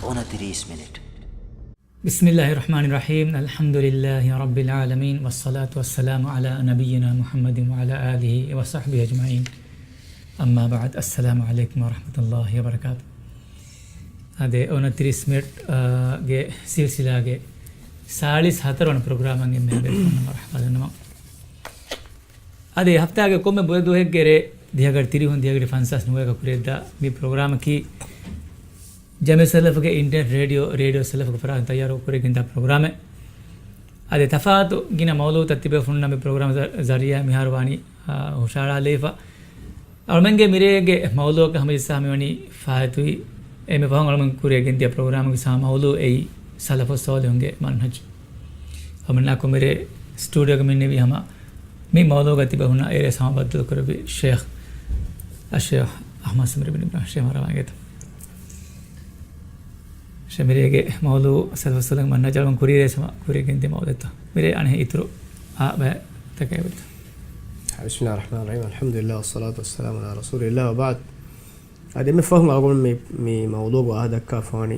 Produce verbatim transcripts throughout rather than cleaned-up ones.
އޮނަތިރީސް މިނިޓް. بسم الله الرحمن الرحيم. الحمد لله رب العالمين، والصلاة والسلام على نبينا محمد وعلى آله وصحبه أجمعين. أما بعد، السلام عليكم ورحمة الله وبركاته. އަދި އޮނަތިރީސް މިނިޓް، އާ، ގެ ސިލްސިލާގެ ސާޅީސް ހަތަރު ވަނަ ޕްރޮގްރާމަށް އެންމެ ބޭފުޅުންނަށް މަރުޙަބާ ދަންނަވަން. އަދި ހަފްތާގެ ކޮންމެ ބުދަ ދުވަހެއްގެ ރޭ ދިހަ ގަޑި ތިރީސް ދިހަ ގަޑި ފަންސާސް ނުވައިގަ ކުރިއަށްދާ މި ޕްރޮގްރާމަކީ ޖަމްޢިއްޔަތު ސަލަފުގެ އިންޓަރނެޓް ރޭޑިއޯ، ރޭޑިއޯ ސަލަފުގެ ފަރާތުން ތައްޔާރު ކުރެވިގެންދާ ޕްރޮގްރާމެއް. އަދި ތަފާތު ގިނަ މައުޟޫޢުތައް ތިބޭފުޅުންނަށް މި ޕްރޮގްރާމް ޒަ-، ޒަރީޢާ މިހާރު ވާނީ، އާ، ހުށަހަޅާލައިފަ. އަޅުމެންގެ މިރޭގެ މައުޟޫޢަކަށް ހަމަޖައްސާ މިވަނީ ފާއިތުވި އެންމެ ފަހުން އަޅުމެން ކުރިއަށް ގެންދިޔަ ޕްރޮގްރާމުގެ ސާ މައުޟޫޢު އެއީ ސަލަފުއް ޞާލިޙުންގެ މަންހަޖު. އަޅުމެންނާ ކުރިއަށް ސްޓޫޑިއޯގަ މިންނެވި ހަމަ މި މައުޟޫޢުގަ ތިބޭފުޅުންނާ އޭރު ހަމަ ބައްދަލު ކުރެއްވި ޝޭޚް އައްޝޭޚް އަޙްމަދު ސަމީރު ބިން އިބްރާހިމް ޝޭޚް މަރާމާގެތަ. ޝޭޚް މިރޭގެ މައުޟޫޢު ސަލަފުއް ޞާލިޙުންގެ މަންހަޖު އަޅުމެން ކުރިއަށް ހަމަ ކުރިއަށް ގެންދިޔަ މައުޟޫޢުތައް. މިރޭ އަނެއް އިތުރު އާ ބައި ތަކެއް ވެތަ. بسم الله الرحمن الرحيم. الحمد لله والصلاة والسلام على رسول الله وبعد. އަދި މި ފަހުން އަޅުގަނޑު މި، މި މައުޟޫޢުގަ ވާހަކަ ދައްކާފާނީ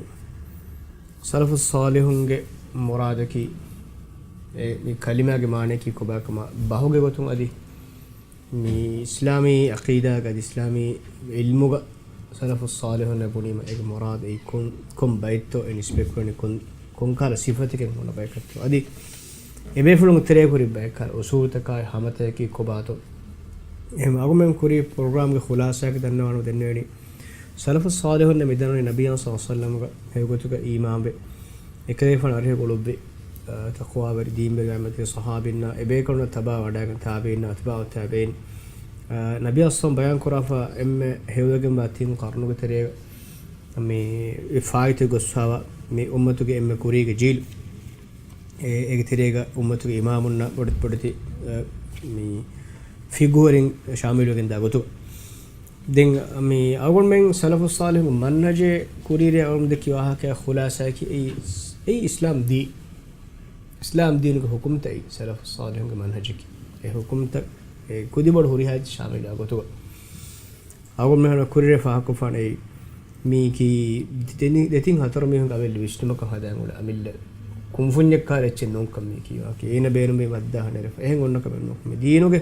ސަލަފުއް ޞާލިޙުންގެ މުރާދަކީ، އެ، މި ކަލިމާގެ މާނައަކީ ކޮބާކަމަށް ބަހުގެ ގޮތުން އަދި މި އިސްލާމީ ޢަޤީދާގަ އަދި އިސްލާމީ ޢިލްމުގަ ސަލަފުއް ޞާލިޙުންނޭ ބުނީމަ އޭގެ މުރާދު އެއީ ކޮން، ކޮން ބައެއްތޯ އެ ނިސްބަތްކުރަނީ ކޮން، ކޮންކަހަލަ ސިފަތަކެއް ހުންނަ ބަޔަކަށްތޯ އަދި އެބޭފުޅުން ތެރޭ ކުރި ބަޔަކަށް އުޞޫލުތަކާއި ހަމަތަކަކީ ކޮބާތޯ. އެހެން އަޅުގަނޑުމެން ކުރީ ޕްރޮގްރާމްގެ ޚުލާޞާއަކީ ދަންނަވާނަމަ ދެންނެވެނީ ސަލަފުއް ޞާލިޙުންނޭ މިދަންނަވަނީ ނަބިއްޔާ ޞައްލަﷲ ޢަލައިހި ވަސައްލަމަގަ ހެޔޮގޮތުގަ އީމާންވެ، އެކަލޭގެފާނު އަރިހަށް އުޅުއްވި، އަ، ތަޤްވާވެރި ދީންވެރި އަޅުމެންގެ ޞަޙާބީންނާ އެބޭކަލުންނަށް ތަބާވެ ވަޑައިގެން ތާބިޢީންނާ އަތްބާޢު ތާބިޢީން، އަ، ނަބިއްޔާ ޞައްލަﷲ ޢަލައިހި ވަސައްލަމަ ބަޔާންކުރާފަ އެންމެ ހެޔޮވެގެންވާ ތިން ޤަރުނުގެ ތެރޭގަ މި ފާއިތުވެ ގޮސްފާވާ މި އުއްމަތުގެ އެންމެ ކުރީގެ ޖީލު، އެ، އޭގެ ތެރޭގަ އުއްމަތުގެ އިމާމުންނާ ބޮޑެތި ބޮޑެތި، އަ، މި ފިޤުހުވެރިން ޝާމިލުވެގެންދާ ގޮތުގަ. ދެން މި އަޅުގަނޑުމެން ސަލަފުއް ޞާލިޙުންގެ މަންހަޖެއް ކުރިއިރޭ އަޅުގަނޑު ދެއްކި ވާހަކައަށް ޚުލާޞާއަކީ އެއީ، އެއީ އިސްލާމް ދީން. އިސްލާމް ދީނުގެ ޙުކުމްތައް އެއީ ސަލަފުއް ޞާލިޙުންގެ މަންހަޖަކީ. އެ ޙުކުމްތައް އެ ކުދިބޮޑު ހުރިހާ އެއްޗެއް ޝާމިލާ ގޮތުގަ. އަޅުގަނޑުމެން ކުރިއިރޭ ފާހަގަކޮށްފާނެ އެއީ މީކީ ދެތިން، ދެތިން ހަތަރު މީހުންގެ އަމިއްލަ ވިސްނުމަކަށް ހަދާން އުޅޭ އަމިއްލަ ކުންފުންޏެއްކާރަ އެއްޗެއް ނޫންކަން މީކީ ވާކީ. އޭނަ ބޭނުމީ ވައްދާހަނެރެފަ. އެހެން އޮންނަ ކަމެއް ނޫން. މި ދީނުގެ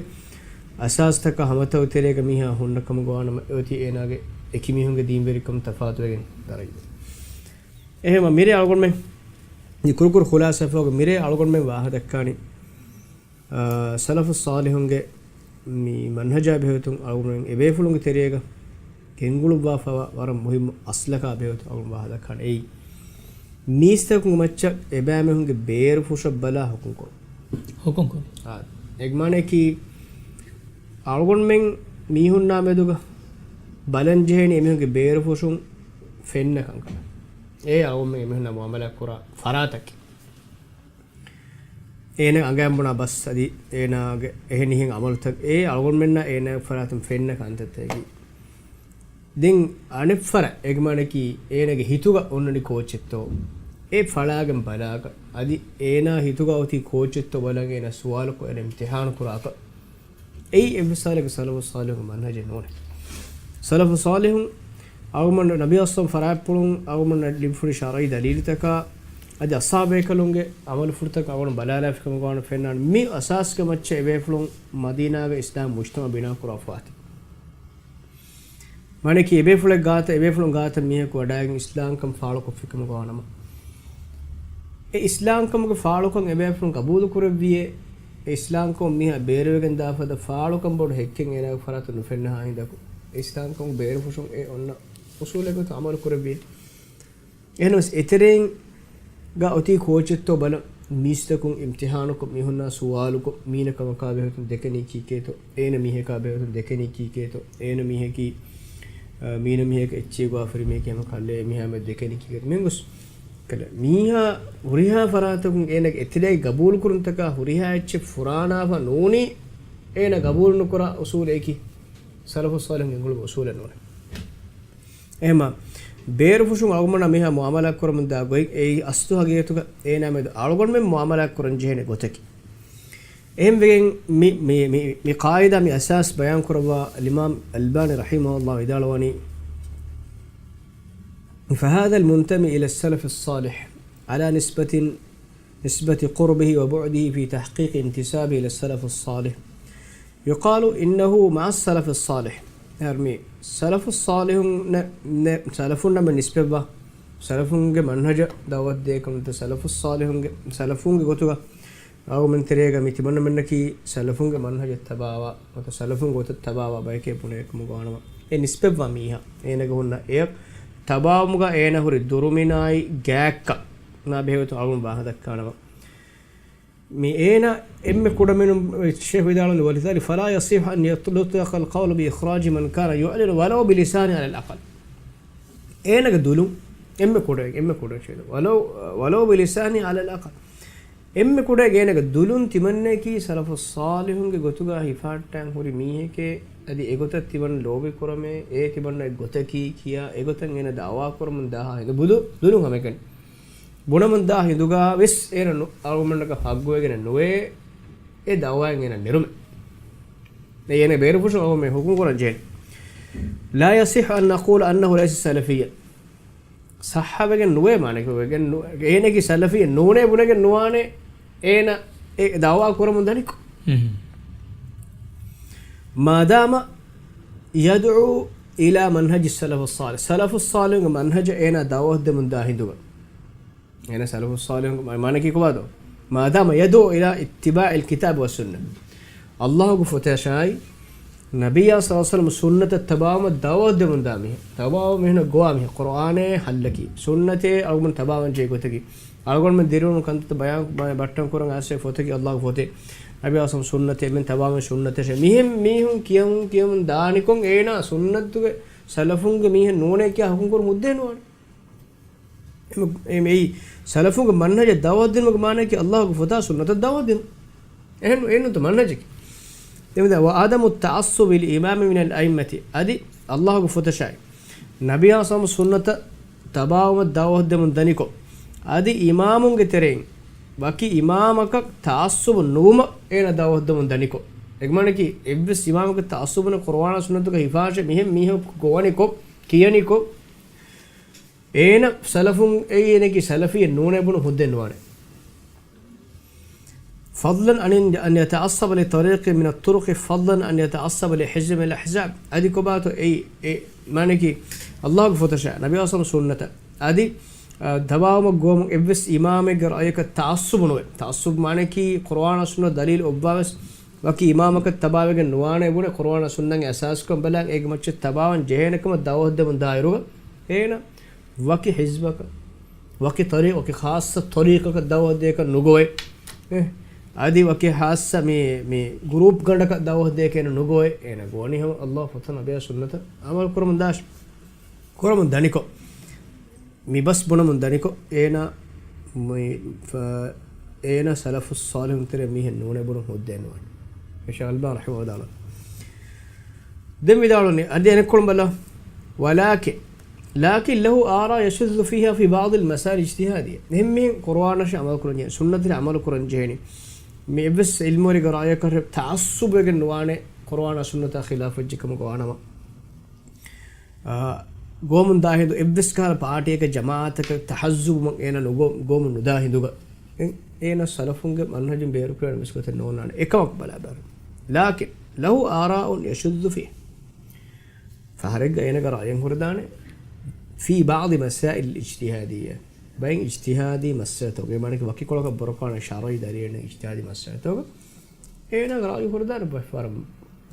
އަސާސްތަކާ ހަމަތައް ތެރޭގަ މީހާ ހުންނަ ކަމުގަ ވާނަމަ އެއޮތީ އޭނާގެ އެކި މީހުންގެ ދީންވެރިކަމުން ތަފާތުވެގެން ދަރަޖަ. އެހެންވީމަ މިރޭ އަޅުގަނޑުމެން މި ކުރުކުރު ޚުލާޞާފައިގެ މިރޭ އަޅުގަނޑުމެން ވާހަ ދައްކާނީ، އާ، ސަލަފުއް ޞާލިޙުންގެ މި މަންހަޖާ ބެހޭގޮތުން އަޅުގަނޑުމެން އެބޭފުޅުންގެ ތެރޭގަ ގެންގުޅުއްވާފައިވާ ވަރަށް މުހިއްމު އަސްލަކާ ބެހޭގޮތުން އަޅުގަނޑު ވާހަ ދައްކާނެ އެއީ. މީސްތަކުން މައްޗަށް އެބައިމީހުންގެ ބޭރުފުށަށް ބަލާ ޙުކުމް ކުރުން. ޙުކުމް ކުރުން. އާ، އޭގެ މާނައަކީ އަޅުގަނޑުމެން މީހުންނާ މެދުގަ ބަލަން ޖެހޭނީ އެމީހުންގެ ބޭރުފުށުން ފެންނަ ކަންކަން. އެއީ އަޅުގަނޑުމެން އެމީހުންނާ މުޢާމަލާތް ކުރާ ފަރާތަކީ. އޭނަ އަނގައިން ބުނާ ބަސް އަދި އޭނާގެ އެހެނިހެން އަމަލުތައް އެ އަޅުގަނޑުމެންނާ އޭނާ ފަރާތުން ފެންނަ ކަންތައްތަކަކީ. ދެން އަނެއްފަރަށް އޭގެ މާނައަކީ އޭނާގެ ހިތުގަ އޮންނަނީ ކޯއްޗެއްތޯ އެ ފަޅާގެން ބަލާކަށް އަދި އޭނާ ހިތުގަ އޮތީ ކޯއްޗެއްތޯ ބަލަން އޭނާ ސުވާލުކޮށް އޭނާ އިމްތިޙާނު ކުރާކަށް. އެއީ އެއްވެސް ހާލެއްގަ ސަލަފުއް ޞާލިޙުންގެ މަންހަޖެއް ނޫނޭ. ސަލަފުއް ޞާލިޙުން އަޅުގަނޑު ނަބީ އަސްލަމް ފަރާތްޕުޅުން އަޅުގަނޑަށް ލިބިފުރި ޝަރުޢީ ދަލީލުތަކާ އަދި އަޞްޙާބޭކަލުންގެ ޢަމަލުފުޅުތަކަށް އަޅުގަނޑު ބަލާލާފި ކަމުގަ ވާނަމަ ފެންނާނެ މި އަސާސްގެ މައްޗަށް އެބޭފުޅުން މަދީނާގަ އިސްލާމް މުޖްތަމަޢު ބިނާކުރާފައިވާތީ. މާނައަކީ އެބޭފުޅެއް ގާތަށް، އެބޭފުޅުން ގާތަށް މީހަކު ވަޑައިގެން އިސްލާމްކަން ފާޅުކޮށްފި ކަމުގަ ވާނަމަ، އެ އިސްލާމްކަމުގެ ފާޅުކަން އެބޭފުޅުން ގަބޫލުކުރެއްވިއޭ، އެ އިސްލާމްކަމުން މީހާ ބޭރުވެގެން ދާފަދަ ފާޅުކަން ބޮޑު ހެއްކެއް އޭނާގެ ފަރާތުން ނުފެންނަހާ ހިނދަކު، އެ އިސްލާމްކަމުގެ ބޭރުފުށުން އެ އޮންނަ އުޞޫލެއް ގޮތުން ޢަމަލު ކުރެއްވިއޭ. އެހެނަސް އެތެރެއިން ގަ އޮތީ ކޯޗެއްތޯ ބަލަން، މީސްތަކުން އިމްތިޙާނުކޮށް، މީހުންނާ ސުވާލުކޮށް، މީނަ ކަމަކާ ބެހޭގޮތުން ދެކެނީ ކީކޭތޯ، އޭނަ މީހަކާ ބެހޭގޮތުން ދެކެނީ ކީކޭތޯ، އޭނަ މީހަކީ، އަ، މީނަ މީހަކަށް އެއްޗެއް ގޮވާފަ ހުރި މީހަކީ ހަމަ ކަލޭ މީހާ މެދު ދެކެނީ ކީކޭތޯ. މިހެން ގޮސް ކަލޭ މީހާ ހުރިހާ ފަރާތަކުން އޭނަގެ އެތެރެއިން ގަބޫލުކުރުންތަކާ ހުރިހާ އެއްޗެއް ފުރާނާފަ ނޫނީ، އޭނަ ގަބޫލު ނުކުރާ އުޞޫލެއް އެކި ސަލަފުއް ޞާލިޙުން ގެންގުޅުއްވި އުޞޫލެއް ނޫނޭ. އެހެންމަ، ބޭރުފުށުން އަޅުގަނޑަށް މީހާ މުޢާމަލާތް ކުރަމުންދާ ގޮތް، އެއީ އަސްލު ހަގީގަތުގަ އޭނާ މެދު އަޅުގަނޑުމެން މުޢާމަލާތް ކުރަން ޖެހޭނެ ގޮތަކީ. އެހެންވެގެން މި، މި، މި، މި ޤާޢިދާ، މި އަސާސް ބަޔާން ކުރައްވާ އަލްއިމާމް އަލްބާނީ ރަޙިމަހުﷲ ވިދާޅުވަނީ، فهذا المنتمي إلى السلف الصالح على نسبة، نسبة قربه وبعده في تحقيق انتسابه إلى السلف الصالح يقال إنه مع السلف الصالح. އެހެންވީމަ، ސަލަފުއް ޞާލިޙުން ނެ-، ނެ-، ސަލަފުންނަށް ނިސްބަތްވާ، ސަލަފުންގެ މަންހަޖަށް ދަޢުވަތު ދޭ ކަމަށް، ސަލަފުއް ޞާލިޙުންގެ، ސަލަފުންގެ ގޮތުގަ އަޅުގަނޑުމެން ތެރޭގަ މި ތިމަންނަމެންނަކީ ސަލަފުންގެ މަންހަޖަށް ތަބާވާ، ނުވަތަ ސަލަފުން ގޮތަށް ތަބާވާ ބަޔެކޭ ބުނެވޭ ކަމުގަ ވާނަމަ، އެ ނިސްބަތްވާ މީހާ، އޭނަގެ ހުންނަ އެ ތަބާވުމުގަ އޭނަ ހުރި ދުރުމިނާއި ގާތްކަން މާ ބެހޭގޮތުން އަޅުގަނޑު ވާހަކަ ދައްކާނަމަ، މި އޭނަ އެންމެ ކުޑަމިނުން، ޝޭޚް ވިދާޅުވި، ولذلك فلا يصح أن يطلق القول بإخراج من كان يعلن ولو بلسانه على الأقل. އޭނަގެ ދުލުން އެންމެ ކުޑަ، އެންމެ ކުޑަ ޝޭޚް، ولو، ولو بلسانه على الأقل. އެންމެ ކުޑަ އޭނަގެ ދުލުން ތިމަންނައަކީ ސަލަފުއް ޞާލިޙުންގެ ގޮތުގަ ހިފަހައްޓާން ހުރި މީހެކޭ، އަދި އެގޮތަށް ތިމަން ލޯބި ކުރަމޭ، އެ ތިމަންނަ އެއް ގޮތަކީ ކިޔާ، އެގޮތަށް އޭނަ ދަޢުވާ ކުރަމުން ދާހާ ހިނދު ބުދު-، ދުލުން ހަމައެކަނި. ބުނަމުން ދާ ހިނދުގަ ވެސް އޭނަ ނު-، އަޅުގަނޑަކަށް ޙައްޤުވެގެނެއް ނުވޭ، އެ ދަޢުވާއިން އޭނަ ނެރުމެއް. އެ އޭނަ ބޭރުފުށުން އަޅުގަނޑު މި ޙުކުމް ކުރަން ޖެހޭނެ. لا يصح أن نقول أنه ليس سلفيا. ޞައްޙަވެގެން ނުވޭ، މާނައަކީ ވެގެން ނު-، އޭނައަކީ ސަލަފީއެއް ނޫނޭ ބުނެގެން ނުވާނެ، އޭނަ އެ ދަޢުވާ ކުރަމުން ދަނިކޮށް. މާ ދާމަ يدعو إلى منهج السلف الصالح. ސަލަފުއް ޞާލިޙުންގެ މަންހަޖަށް އޭނާ ދަޢުވަތު ދެމުން ދާ ހިނދުގަ. އޭނަ ސަލަފުއް ޞާލިޙުން މަ-، މާނައަކީ ކޮބާތޯ؟ މާ ދާމަ يدعو إلى اتباع الكتاب والسنة. ﷲގެ ފޮތަށާއި، ނަބިއްޔާ ޞައްލަﷲު ޢަލައިހި ވަސައްލަމަ ސުންނަތަށް ތަބާވުމަށް ދަޢުވަތު ދެމުން ދާ މީހެއް. ތަބާވުމަށް މީހުންނަށް ގޮވާ މީހެއް. ޤުރުއާނޭ ޙައްލަކީ. ސުންނަތޭ އަޅުގަނޑު ތަބާވާން ޖެހޭ ގޮތަކީ. އަޅުގަނޑުމެން ދިރިއުޅުނު ކަންތައްތައް ބަޔާން، ބަ-، ބައްޓަން ކުރަން އައިސް ފޮތަކީ ﷲގެ ފޮތޭ. ނަބިއްޔާ ޞައްލަﷲު ޢަލައިހި ވަސައްލަމަ ސުންނަތޭ. އެންމެން ތަބާވާން ސުންނަތަށޭ. މިހެން މީހުން ކިޔަމުން ކިޔަމުން ދާނިކޮށް އޭނާ ސުންނަތުގެ ސަލަފުންގެ މީހެއް ނޫނޭ ކިޔާ ޙުކުމް ކުރަން ހުއްދައެއް ނުވާނެ. އެމެ-، އެމެ-، އެއީ ސަލަފުންގެ މަންހަޖަށް ދަޢުވަތު ދިނުމުގެ މާނައަކީ ﷲގެ ފޮތާ ސުންނަތަށް ދަޢުވަތު ދިނުން. އެހެން، އެހެންނުތަ މަންހަޖަކީ. ދެން މިދާ، وعدم التعصب لإمام من الأئمة. އަދި ﷲގެ ފޮތަށާއި ނަބިއްޔާ ޞައްލަﷲު ޢަލައިހި ވަސައްލަމަ ސުންނަތަށް ތަބާވުމަށް ދަޢުވަތު ދެމުން ދަނިކޮށް، އަދި އިމާމުންގެ ތެރެއިން ވަކި އިމާމަކަށް ތަޢައްޞުބު ނުވުމަށް އޭނަ ދަޢުވަތު ދެމުން ދަނިކޮށް. އެގެ މާނައަކީ އެއްވެސް އިމާމަކަށް ތަޢައްޞުބު ނެތް، ޤުރުއާނާ ސުންނަތުގަ ހިފާށޭ މިހެން މީހަކު ގޮވަނިކޮށް، ކިޔަނިކޮށް، އޭނަ ސަލަފުން އެއީ އޭނައަކީ ސަލަފީއެއް ނޫނޭ ބުނުން ހުއްދައެއް ނުވާނެ. فضلا عن أن يتعصب لطريق من الطرق، فضلا عن أن يتعصب لحزب من الأحزاب. އަދި ކޮބާތޯ އެއީ، އެ މާނައަކީ ﷲގެ ފޮތަށާ، ނަބިއްޔާ ޞައްލަﷲު ޢަލައިހި ވަސައްލަމަ ސުންނަތަށް އަދި، އަ، ތަބާވުމަށް ގޮވަމުން އެއްވެސް އިމާމެއްގެ ރައުޔަކަށް ތަޢައްޞުބު ނުވެ. ތަޢައްޞުބު މާނައަކީ ޤުރުއާނާ ސުންނަތު ދަލީލު އޮއްވާވެސް ވަކި އިމާމަކަށް ތަބާވެގެން ނުވާނެ ބުނެ، ޤުރުއާނާ ސުންނަތުގެ އަސާސްކޮށް ބަލާ އޭގެ މައްޗަށް ތަބާވާން ޖެހޭނެ ކަމަށް ދަޢުވަތު ދެމުން ދާއިރުގަ އޭނަ ވަކި ޙިޒްބަކަށް، ވަކި ތަރީ-، ވަކި ޚާއްޞަ ތަރީޤަކަށް ދަޢުވަތު ދޭކަށް ނުގޮވޭ. އެ، އަދި ވަކި ޚާއްޞަ މި، މި ގްރޫޕް ގަނޑަކަށް ދަޢުވަތު ދޭކަށް ނުގޮވޭ. އޭނަ ގޮވަނީ ހަމަ ﷲ ފޮތަށް ނަބިއްޔާ ސުންނަތަށް ޢަމަލު ކުރަމުން ދާށޭ. ކުރަމުން ދަނިކޮށް، މި ބަސް ބުނަމުން ދަނިކޮށް، އޭނަ މި ފަ-، އޭނަ ސަލަފުއް ޞާލިޙުން ތެރޭ މީހެއް ނޫނޭ ބުނުން ހުއްދައެއް ނުވާނެ. ޝޭޚް އަލްބާނީ ރަޙިމަހުﷲ ވިދާޅުވި. ދެން ވިދާޅުވަނީ، އަދި އަނެއްކޮޅުން ބަލަ، ولكن، لكن له آراء يشذ فيها في بعض المسائل الاجتهادية. އެހެން މީހެއް ޤުރުއާނަށް ޢަމަލު ކުރަން ޖެހޭ، ސުންނަތަށް ޢަމަލު ކުރަން ޖެހޭނީ. މި އެއްވެސް ޢިލްމުވެރިގެ ރައުޔަކަށް ތަޢައްޞުބުވެގެން ނުވާނެ، ޤުރުއާނާ ސުންނަތާ ޚިލާފުވެއްޖެ ކަމަކަށް ވާނަމަ. އާ، ގޮވަމުން ދާ ހިނދު އެއްވެސް ކަހަލަ ޕާޓީއަކަށް ޖަމާޢަތަކަށް ތަޙައްޒުބުވުމަށް އޭނަ ނުގޮ-، ގޮވަމުން ނުދާ ހިނދުގަ، އެ-، އޭނަ ސަލަފުންގެ މަންހަޖުން ބޭރުކުރާނެ މިސްކޮތެއް ނޯންނާނެ. އެކަމަކު ބަލާބަލަ. لكن له آراء يشذ فيها. ފަހަރެއްގަ އޭނަގެ ރައުޔެއް ހުރެދާނެ. في بعض مسائل الاجتهادية. ބައެއް އިޖްތިހާދީ މައްސަލަތަކުގަ، މާނައަކީ ވަކިކޮޅަކަށް ބުރަކާނެ ޝަރުޢީ ދަލީލެއް ނެތް އިޖްތިހާދީ މައްސަލަތަކުގަ، އޭނަގެ ރައުޔު ހުރެދާނެ ވަރަށް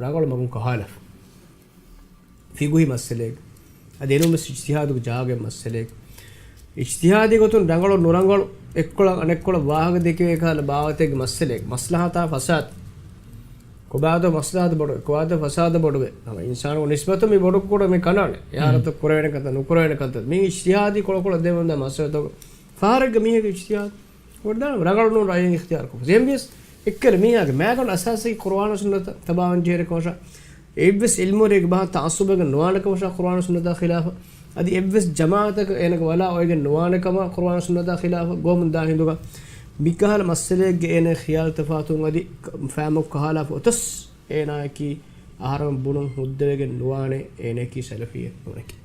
ރަނގަޅު މަގުން ކަހާލަފަ. ފިޤުހީ މައްސަލައެއް. އަދި އެނޫންވެސް އިޖްތިހާދުގެ ޖާގައިން މައްސަލައެއް. އިޖްތިހާދީ ގޮތުން ރަނގަޅު ނުރަނގަޅު އެއްކޮޅަށް އަނެއްކޮޅަށް ވާހަކަ ދެކެވޭ ކަހަލަ ބާވަތެއްގެ މައްސަލައެއް. މަޞްލަޙަތާ ފަސާދަ. ކޮބާތޯ މަޞްލަޙަތު ބޮޑުވޭ، ކޮބާތޯ ފަސާދަ ބޮޑުވޭ. ހަމަ އިންސާނުގެ ނިސްބަތުން މި ބޮޑު ކުޑަ މި ކަނާނެ. އެހާރަތަ ކުރެވޭނެ ކަންތައް، ނުކުރެވޭނެ ކަންތައް. މި އިޖްތިހާދީ ކޮޅުކޮޅަށް ދެވެންދާ މައްސަލަތަކު. ފަހަރެއްގަ މީހެއްގެ އިޖްތިހާދު ވަރަށް ރަނގަޅު ނޫން ރައުޔެއް އިޚްތިޔާރު ކޮށްފަ. އެހެންވިޔަސް އެއްކަލަ މީހާގެ މައިގަނޑު އަސާސީ ޤުރުއާނާ ސުންނަތަށް ތަބާވާން ޖެހޭނެ ކަމަށާ، އެއްވެސް ޢިލްމުވެރިއެއްގެ ބަހަށް ތަޢައްޞުބުވެގެން ނުވާނެ ކަމަށާ ޤުރުއާނާ ސުންނަތާ ޚިލާފަށް، އަދި އެއްވެސް ޖަމާޢަތަކަށް އޭނަގެ ވަލާ އޮވެގެން ނުވާނެ ކަމަށް ޤުރުއާނާ ސުންނަތާ ޚިލާފަށް ގޮވަމުން ދާ ހިނދުގަ، މިކަހަލަ މައްސަލައެއްގެ އޭނަގެ ޚިޔާލު ތަފާތުން އަދި ފަހަމަކު ކަހާލާފަ އޮތަސް، އޭނާއަކީ އަހަރެމެން ބުނުން ހުއްދަވެގެން ނުވާނެ، އޭނައަކީ ސަލަފީއެއް ނޫނެކޭ.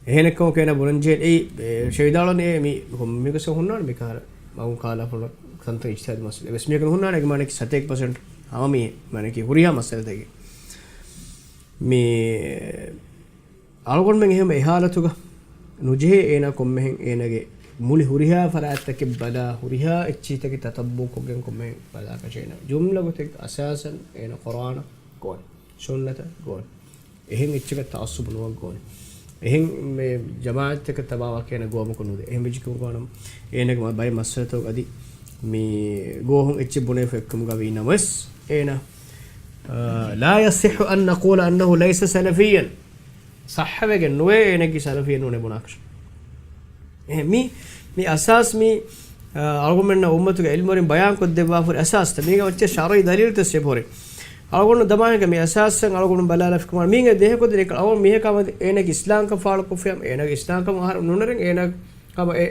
އެހެނެއްކަމަކު އޭނަ ބުނަންޖެހޭ އެއީ، އެ، ޝެވިދާޅަން އެ މި ކޮންމެ މީހަކަސް ހުންނާނެ މިކަހަލަ މަގުން ކާލާފުޅު ތަންތަން އިޖްތިހާދު މައްސަލަ. އެވެސް މީހަކަށް ހުންނާނެ އެގެ މާނަކީ ސަތޭކަ ޕަސެންޓް ހަމަ މީ މާނަކީ ހުރިހާ މައްސަލަތަކެއް. މި އަޅުގަނޑުމެން އެހެން އެ ހާލަތުގަ ނުޖެހޭ އޭނާ ކޮންމެހެން އޭނާގެ މުޅި ހުރިހާ ފަރާތްތަކެއް ބަލާ، ހުރިހާ އެއްޗިތަކެއް ތަތައްބު ކޮށްގެން ކޮންމެހެން ބަލާކަށޭނާ. ޖުމްލަ ގޮތެއް އަސާސަން އޭނާ ޤުރްއާނަށް ގޮވަން، ސުންނަތަށް ގޮވަން. އެހެން އެއްޗަކަށް ތަޢައްޞުބު ނުވަން ގޮވަން. އެހެން މެ ޖަމާޢަތްތަކަށް ތަބާވާކަށޭނާ ގޮވަމަކު ނުދޭ. އެހެން ވެއްޖެކަމަކު ވާނަމަ އޭނާގެ މަ-، ބައެއް މައްސަލަތަކު އަދި މި ގޯހުން އެއްޗެއް ބުނެފަ އެއްކަމުގަ ވީ ނަމަވެސް އޭނާ، އާ، لا يصح أن نقول أنه ليس سلفيا. ޞައްޙަވެގެން ނުވޭ އޭނަގެ ސަލަފީ ނޫނޭ ބުނާކަށް. އެ، މި، މި އަސާސް މި، އާ، އަޅުގަނޑުމެންނަށް އުއްމަތުގެ އިލްމުވެރިން ބަޔާންކޮށްދެއްވާފައި އަސާސްތައް. މީގަ އޮއްޗެއް ޝަރުޢީ ދަލީލުތައް ސެބަހުރި. އަޅުގަނޑު ދަމާހެން މި އަސާސްތައް އަޅުގަނޑު ބަލާލާފިކަމާ މީގެ ދޭހަކޮށްދެނީ އަޅުގަނޑު މީހަކާ އޭނަގެ އިސްލާމްކަން ފާޅުކޮށްފިޔާ، އޭނަގެ އިސްލާމްކަން އަހަރު ނުނެރެން އޭނަ ހަމަ އެ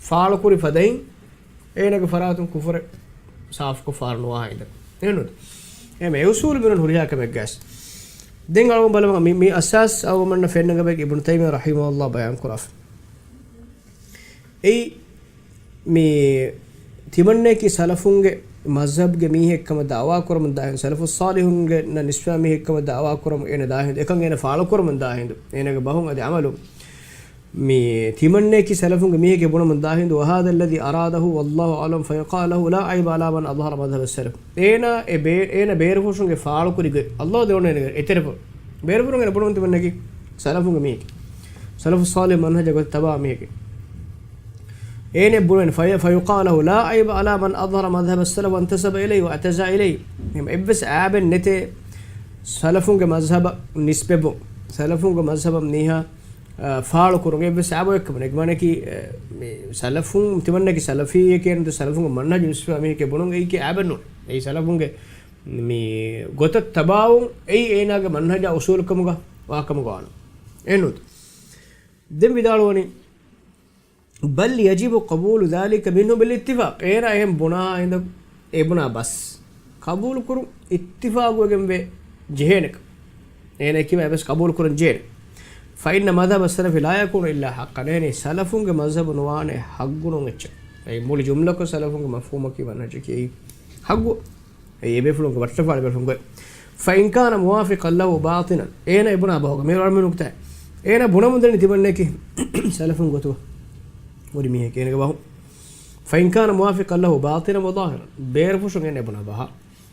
ފާޅުކުރި ފަދައިން އޭނަގެ ފަރާތުން ކުފުރެއް ސާފުކޮށް ފާރު ނުވާހާ އިނދެ. އެހެންނު؟ އެމެ އެ އުސޫލު މިނުން ހުރިހާ ކަމެއްގަސް. ދެން އަޅުގަނޑު ބަލަމަ މި، މި އަސާސް އަޅުގަނޑަށް ފެންނަ ގަބައި އިބްނު ތައިމިއްޔާ ރަޙިމަހުﷲ ބަޔާން ކުރާފަ. އެއީ މި ތިމަންނައަކީ ސަލަފުންގެ މަޒްހަބްގެ މީހެއްކަމަށް ދަޢުވާ ކުރަމުން ދާހިނދު، ސަލަފުއް ޞާލިޙުންގެ ނަ ނިސްބަތް މީހެއްކަމަށް ދަޢުވާ ކުރަމުން އޭނަ ދާހިނދު، އެކަން އޭނަ ފާޅުކުރަމުން ދާހިނދު، އޭނަގެ ބަހުން އަދި ޢަމަލު. މި ތިމަންނައަކީ ސަލަފުންގެ މީހެކޭ ބުނަމުން ދާހިނދު، وهذا الذي أراده والله أعلم، فيقال له لا عيب على من أظهر مذهب السلف. އޭނާ އެ ބޭ-، އޭނަ ބޭރުފުށުންގެ ފާޅުކުރި ގޮތް ﷲ ދެވަނަ އޭނަގެ އެތެރެފު. ބޭރުފުށުން އޭނަ ބުނަމުން ތިމަންނައަކީ ސަލަފުންގެ މީހެކޭ. ސަލަފުއް ޞާލިޙު މަންހަޖަށް ގޮތަށް ތަބާ މީހެކޭ. އޭނަ ބުނެން، فيقال له لا عيب على من أظهر مذهب السلف وانتسب إليه واعتزى إليه. އެއްވެސް އައިބެއް ނެތޭ ސަލަފުންގެ މަޒްހަބަށް ނިސްބަތްވުން، ސަލަފުންގެ މަޒްހަބަށް މީހާ އާ، ފާޅުކުރުން އެއްވެސް އާބޯއެއްކަމެއް ނެތް. މާނައަކީ، އެ، މި ސަލަފުން ތިމަންނައަކީ ސަލަފީއެކޭ ނުދު ސަލަފުންގެ މަންހަޖު ނިސްބަތް މީހެކޭ ބުނުން އެއީކީ އާބެއް ނޫން. އެއީ ސަލަފުންގެ މި ގޮތަށް ތަބާވުން އެއީ އޭނާގެ މަންހަޖާ އުސޫލުކަމުގަ ވާކަމުގަ ވާނު. އެނޫން. ދެން ވިދާޅުވަނީ، بل يجب قبول ذلك منه بالاتفاق. އޭނާ އެހެން ބުނާ އިނދަ އެ ބުނާ ބަސް ޤަބޫލުކުރުން އިއްތިފާގުވެގެންވެ ޖެހޭނެކަން. އޭނަ ކިބަ އެބަސް ޤަބޫލުކުރަން ޖެހޭނެ. فإن مذهب السلف لا يكون إلا حقا. އެހެނީ ސަލަފުންގެ މަޒްހަބު ނުވާނެ ޙައްޤު ނޫން އެއްޗެއް. އެއީ މުޅި ޖުމްލަކޮށް ސަލަފުންގެ މަފްހޫމަކީ މަންހަޖަކީ އެއީ ޙައްޤު. އެއީ އެބޭފުޅުންގެ ވައްޓަފާޅި ބޭފުޅުންގެ. فإن كان موافقا له باطنا. އޭނަ އެބުނާ ބަހުގަ މި ރަމި ނުކުތާ. އޭނަ ބުނަމުން ދެނީ ތިމަންނައަކީ ސަލަފުން ގޮތު ވަރި މީހެކޭ އޭނަގެ ބަހު. فإن كان موافقا له باطنا وظاهرا. ބޭރުފުށުން އޭނަ އެބުނާ ބަހާ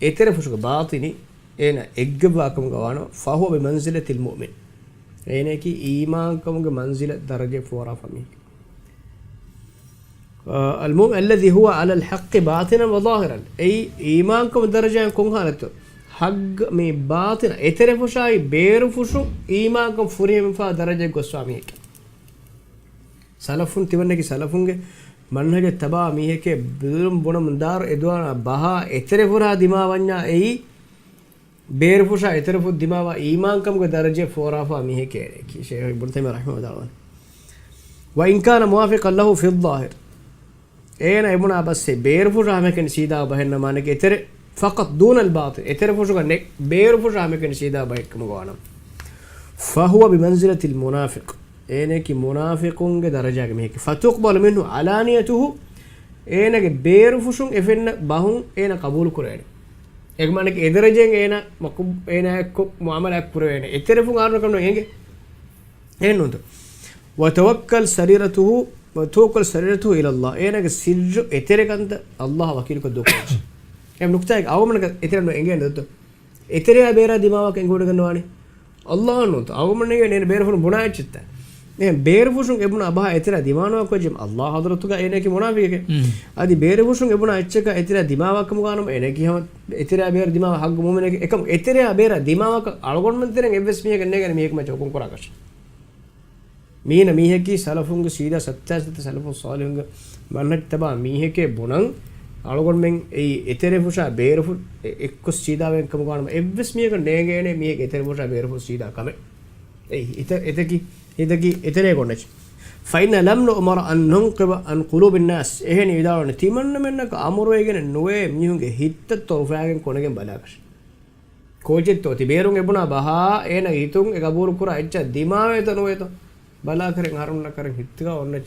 އެތެރެފުށުގެ ބާޠިނީ އޭނަ އެއްގައްވާކަމުގަ ވާނަމަ، فهو بمنزلة المؤمن. އޭނައަކީ އީމާންކަމުގެ މަންޒިލަ ދަރަޖަ ފޯރާފަ މީހެކޭ. އާ، المؤمن الذي هو على الحق باطنا وظاهرا. އެއީ އީމާންކަމު ދަރަޖައިން ކޮން ޙާލަތު؟ ޙައްޤު މި ބާޠިނަ އެތެރެފުށާއި ބޭރުފުށު އީމާންކަމު ފުރިހަމަވާ ދަރަޖައަށް ގޮސްވާ މީހެކޭ. ސަލަފުން ތިމަންނައަކީ ސަލަފުންގެ މަންހަޖަށް ތަބާ މީހެކޭ ބުނަމުން ދާރު އެދުވާނަ ބަހާ އެތެރެފުށާ ދިމާވަންޏާ އެއީ ބޭރުފުށާ އެތެރެފުށް ދިމާވާ އީމާންކަމުގެ ދަރަޖަ ފޯރާފާ މީހެކޭ. ޝޭޚް އިބްނު ތައިމިއްޔާ ރަޙިމަހުﷲ ދައްވަނީ. وإن كان موافقا له في الظاهر. އޭނަ އެބުނާ ބަސް ބޭރުފުށާ ހަމައެކަނި ސީދާ ބަހެއް ނަމާނެ އެތެރެ، فقط دون الباطن. އެތެރެފުށުގަ ނެ، ބޭރުފުށާ ހަމައެކަނި ސީދާ ބަހެއްކަމުގަ ވާނަމަ، فهو بمنزلة المنافق. އޭނައަކީ މުނާފިޤުންގެ ދަރަޖާގެ މީހެކޭ. فتقبل منه علانيته. އޭނަގެ ބޭރުފުށުން އެ ފެންނަ ބަހުން އޭނަ ޤަބޫލު ކުރެވޭނެ. އެގެ މާނައަކީ އެ ދަރަޖައިން އޭނަ މަކު، އޭނައާއެއްކޮށް މުޢާމަލާތް ކުރެވޭނެ. އެތެރެފުށް އާރުނަކަށް ނު އެނގޭ. އެހެންނޫންތޯ؟ وتوكل سريرته، وتوكل سريرته إلى الله. އޭނާގެ ސިއްރު އެތެރެކަންތައް ﷲ އާ ވަކީލުކޮށް ދޫކޮށް. އެ ނުކުތާއެއް އަވަމަނަކަށް އެތެރެ ނު އެނގޭނެ ދޯ؟ އެތެރެއާ ބޭރާ ދިމާވާކަށް އެނގިވަޑައިގަންނަވާނީ ﷲ އާ ނޫންތޯ؟ އަވަމަނަކަށް އޭނަ ބޭރުފުށުން ބުނާ އެއްޗެއްތަ؟ އެހެން ބޭރުފުށުން އެބުނާ ބަހާ އެތެރެއާ ދިމާވާކަށް އަﷲ ޙަޟްރަތުގަ އޭނައަކީ މުނާފިޤެކޭ. މް. އަދި ބޭރުފުށުން އެބުނާ އެއްޗަކަށް އެތެރެއާ ދިމާވާ ކަމުގަ ވާނަމަ އޭނައަކީ ހަމަ އެތެރެއާ ބޭރަށް ދިމާވާ ޙައްޤު މުއުމިނެކޭ. އެކަމު އެތެރެއާ ބޭރަށް ދިމާވާކަށް އަޅުގަނޑުމެން ތެރެއިން އެއްވެސް މީހަކަށް ނޭނގޭނެ މީހެއްގެ މައްޗަށް ހުކުމް ކުރާކަށެއް. މީނަ މީހަކީ ސަލަފުންގެ ސީދާ ސައްތައް ސައްތަ ސަލަފު ޞާލިޙުންގެ މަންހަޖަށް ތަބާ މީހެކޭ ބުނަން، އަޅުގަނޑުމެން އެއީ އެތެރެފުށާ ބޭރުފުށް އެ-، އެއްކޮށް ސީދާވެގެން ކަމުގަ ވާނަމަ އެއްވެސް މީހަކަށް ނޭނގޭނެ މީހެއްގެ އެތެރެފުށާ ބޭރުފުށް ސީދާ ކަމެއް. އެއީ އެތަ-، އެތަކީ، އެތަކީ އެތެރޭ ގޮނޑެއް. فإنا لم نؤمر أن ننقب عن قلوب الناس. އެހެނީ ވިދާޅުވަނީ ތިމަންނަމެންނަކަށް އަމުރުވެގެނެއް ނުވޭ މީހުންގެ ހިތްތައް ތޮރުފައިގެން ކޮނެގެން ބަލާކަށެއް. ކޯޗެއްތޯ ތި ބޭރުން އެބުނާ ބަހާ އޭނަ ހިތުން އެ ގަބޫލު ކުރާ އެއްޗާ ދިމާވޭތޯ ނުވޭތޯ؟ ބަލާކަށް އަހަރުމެންނަށް ކަށަވަރުން ހިތުގަ އޮންނަ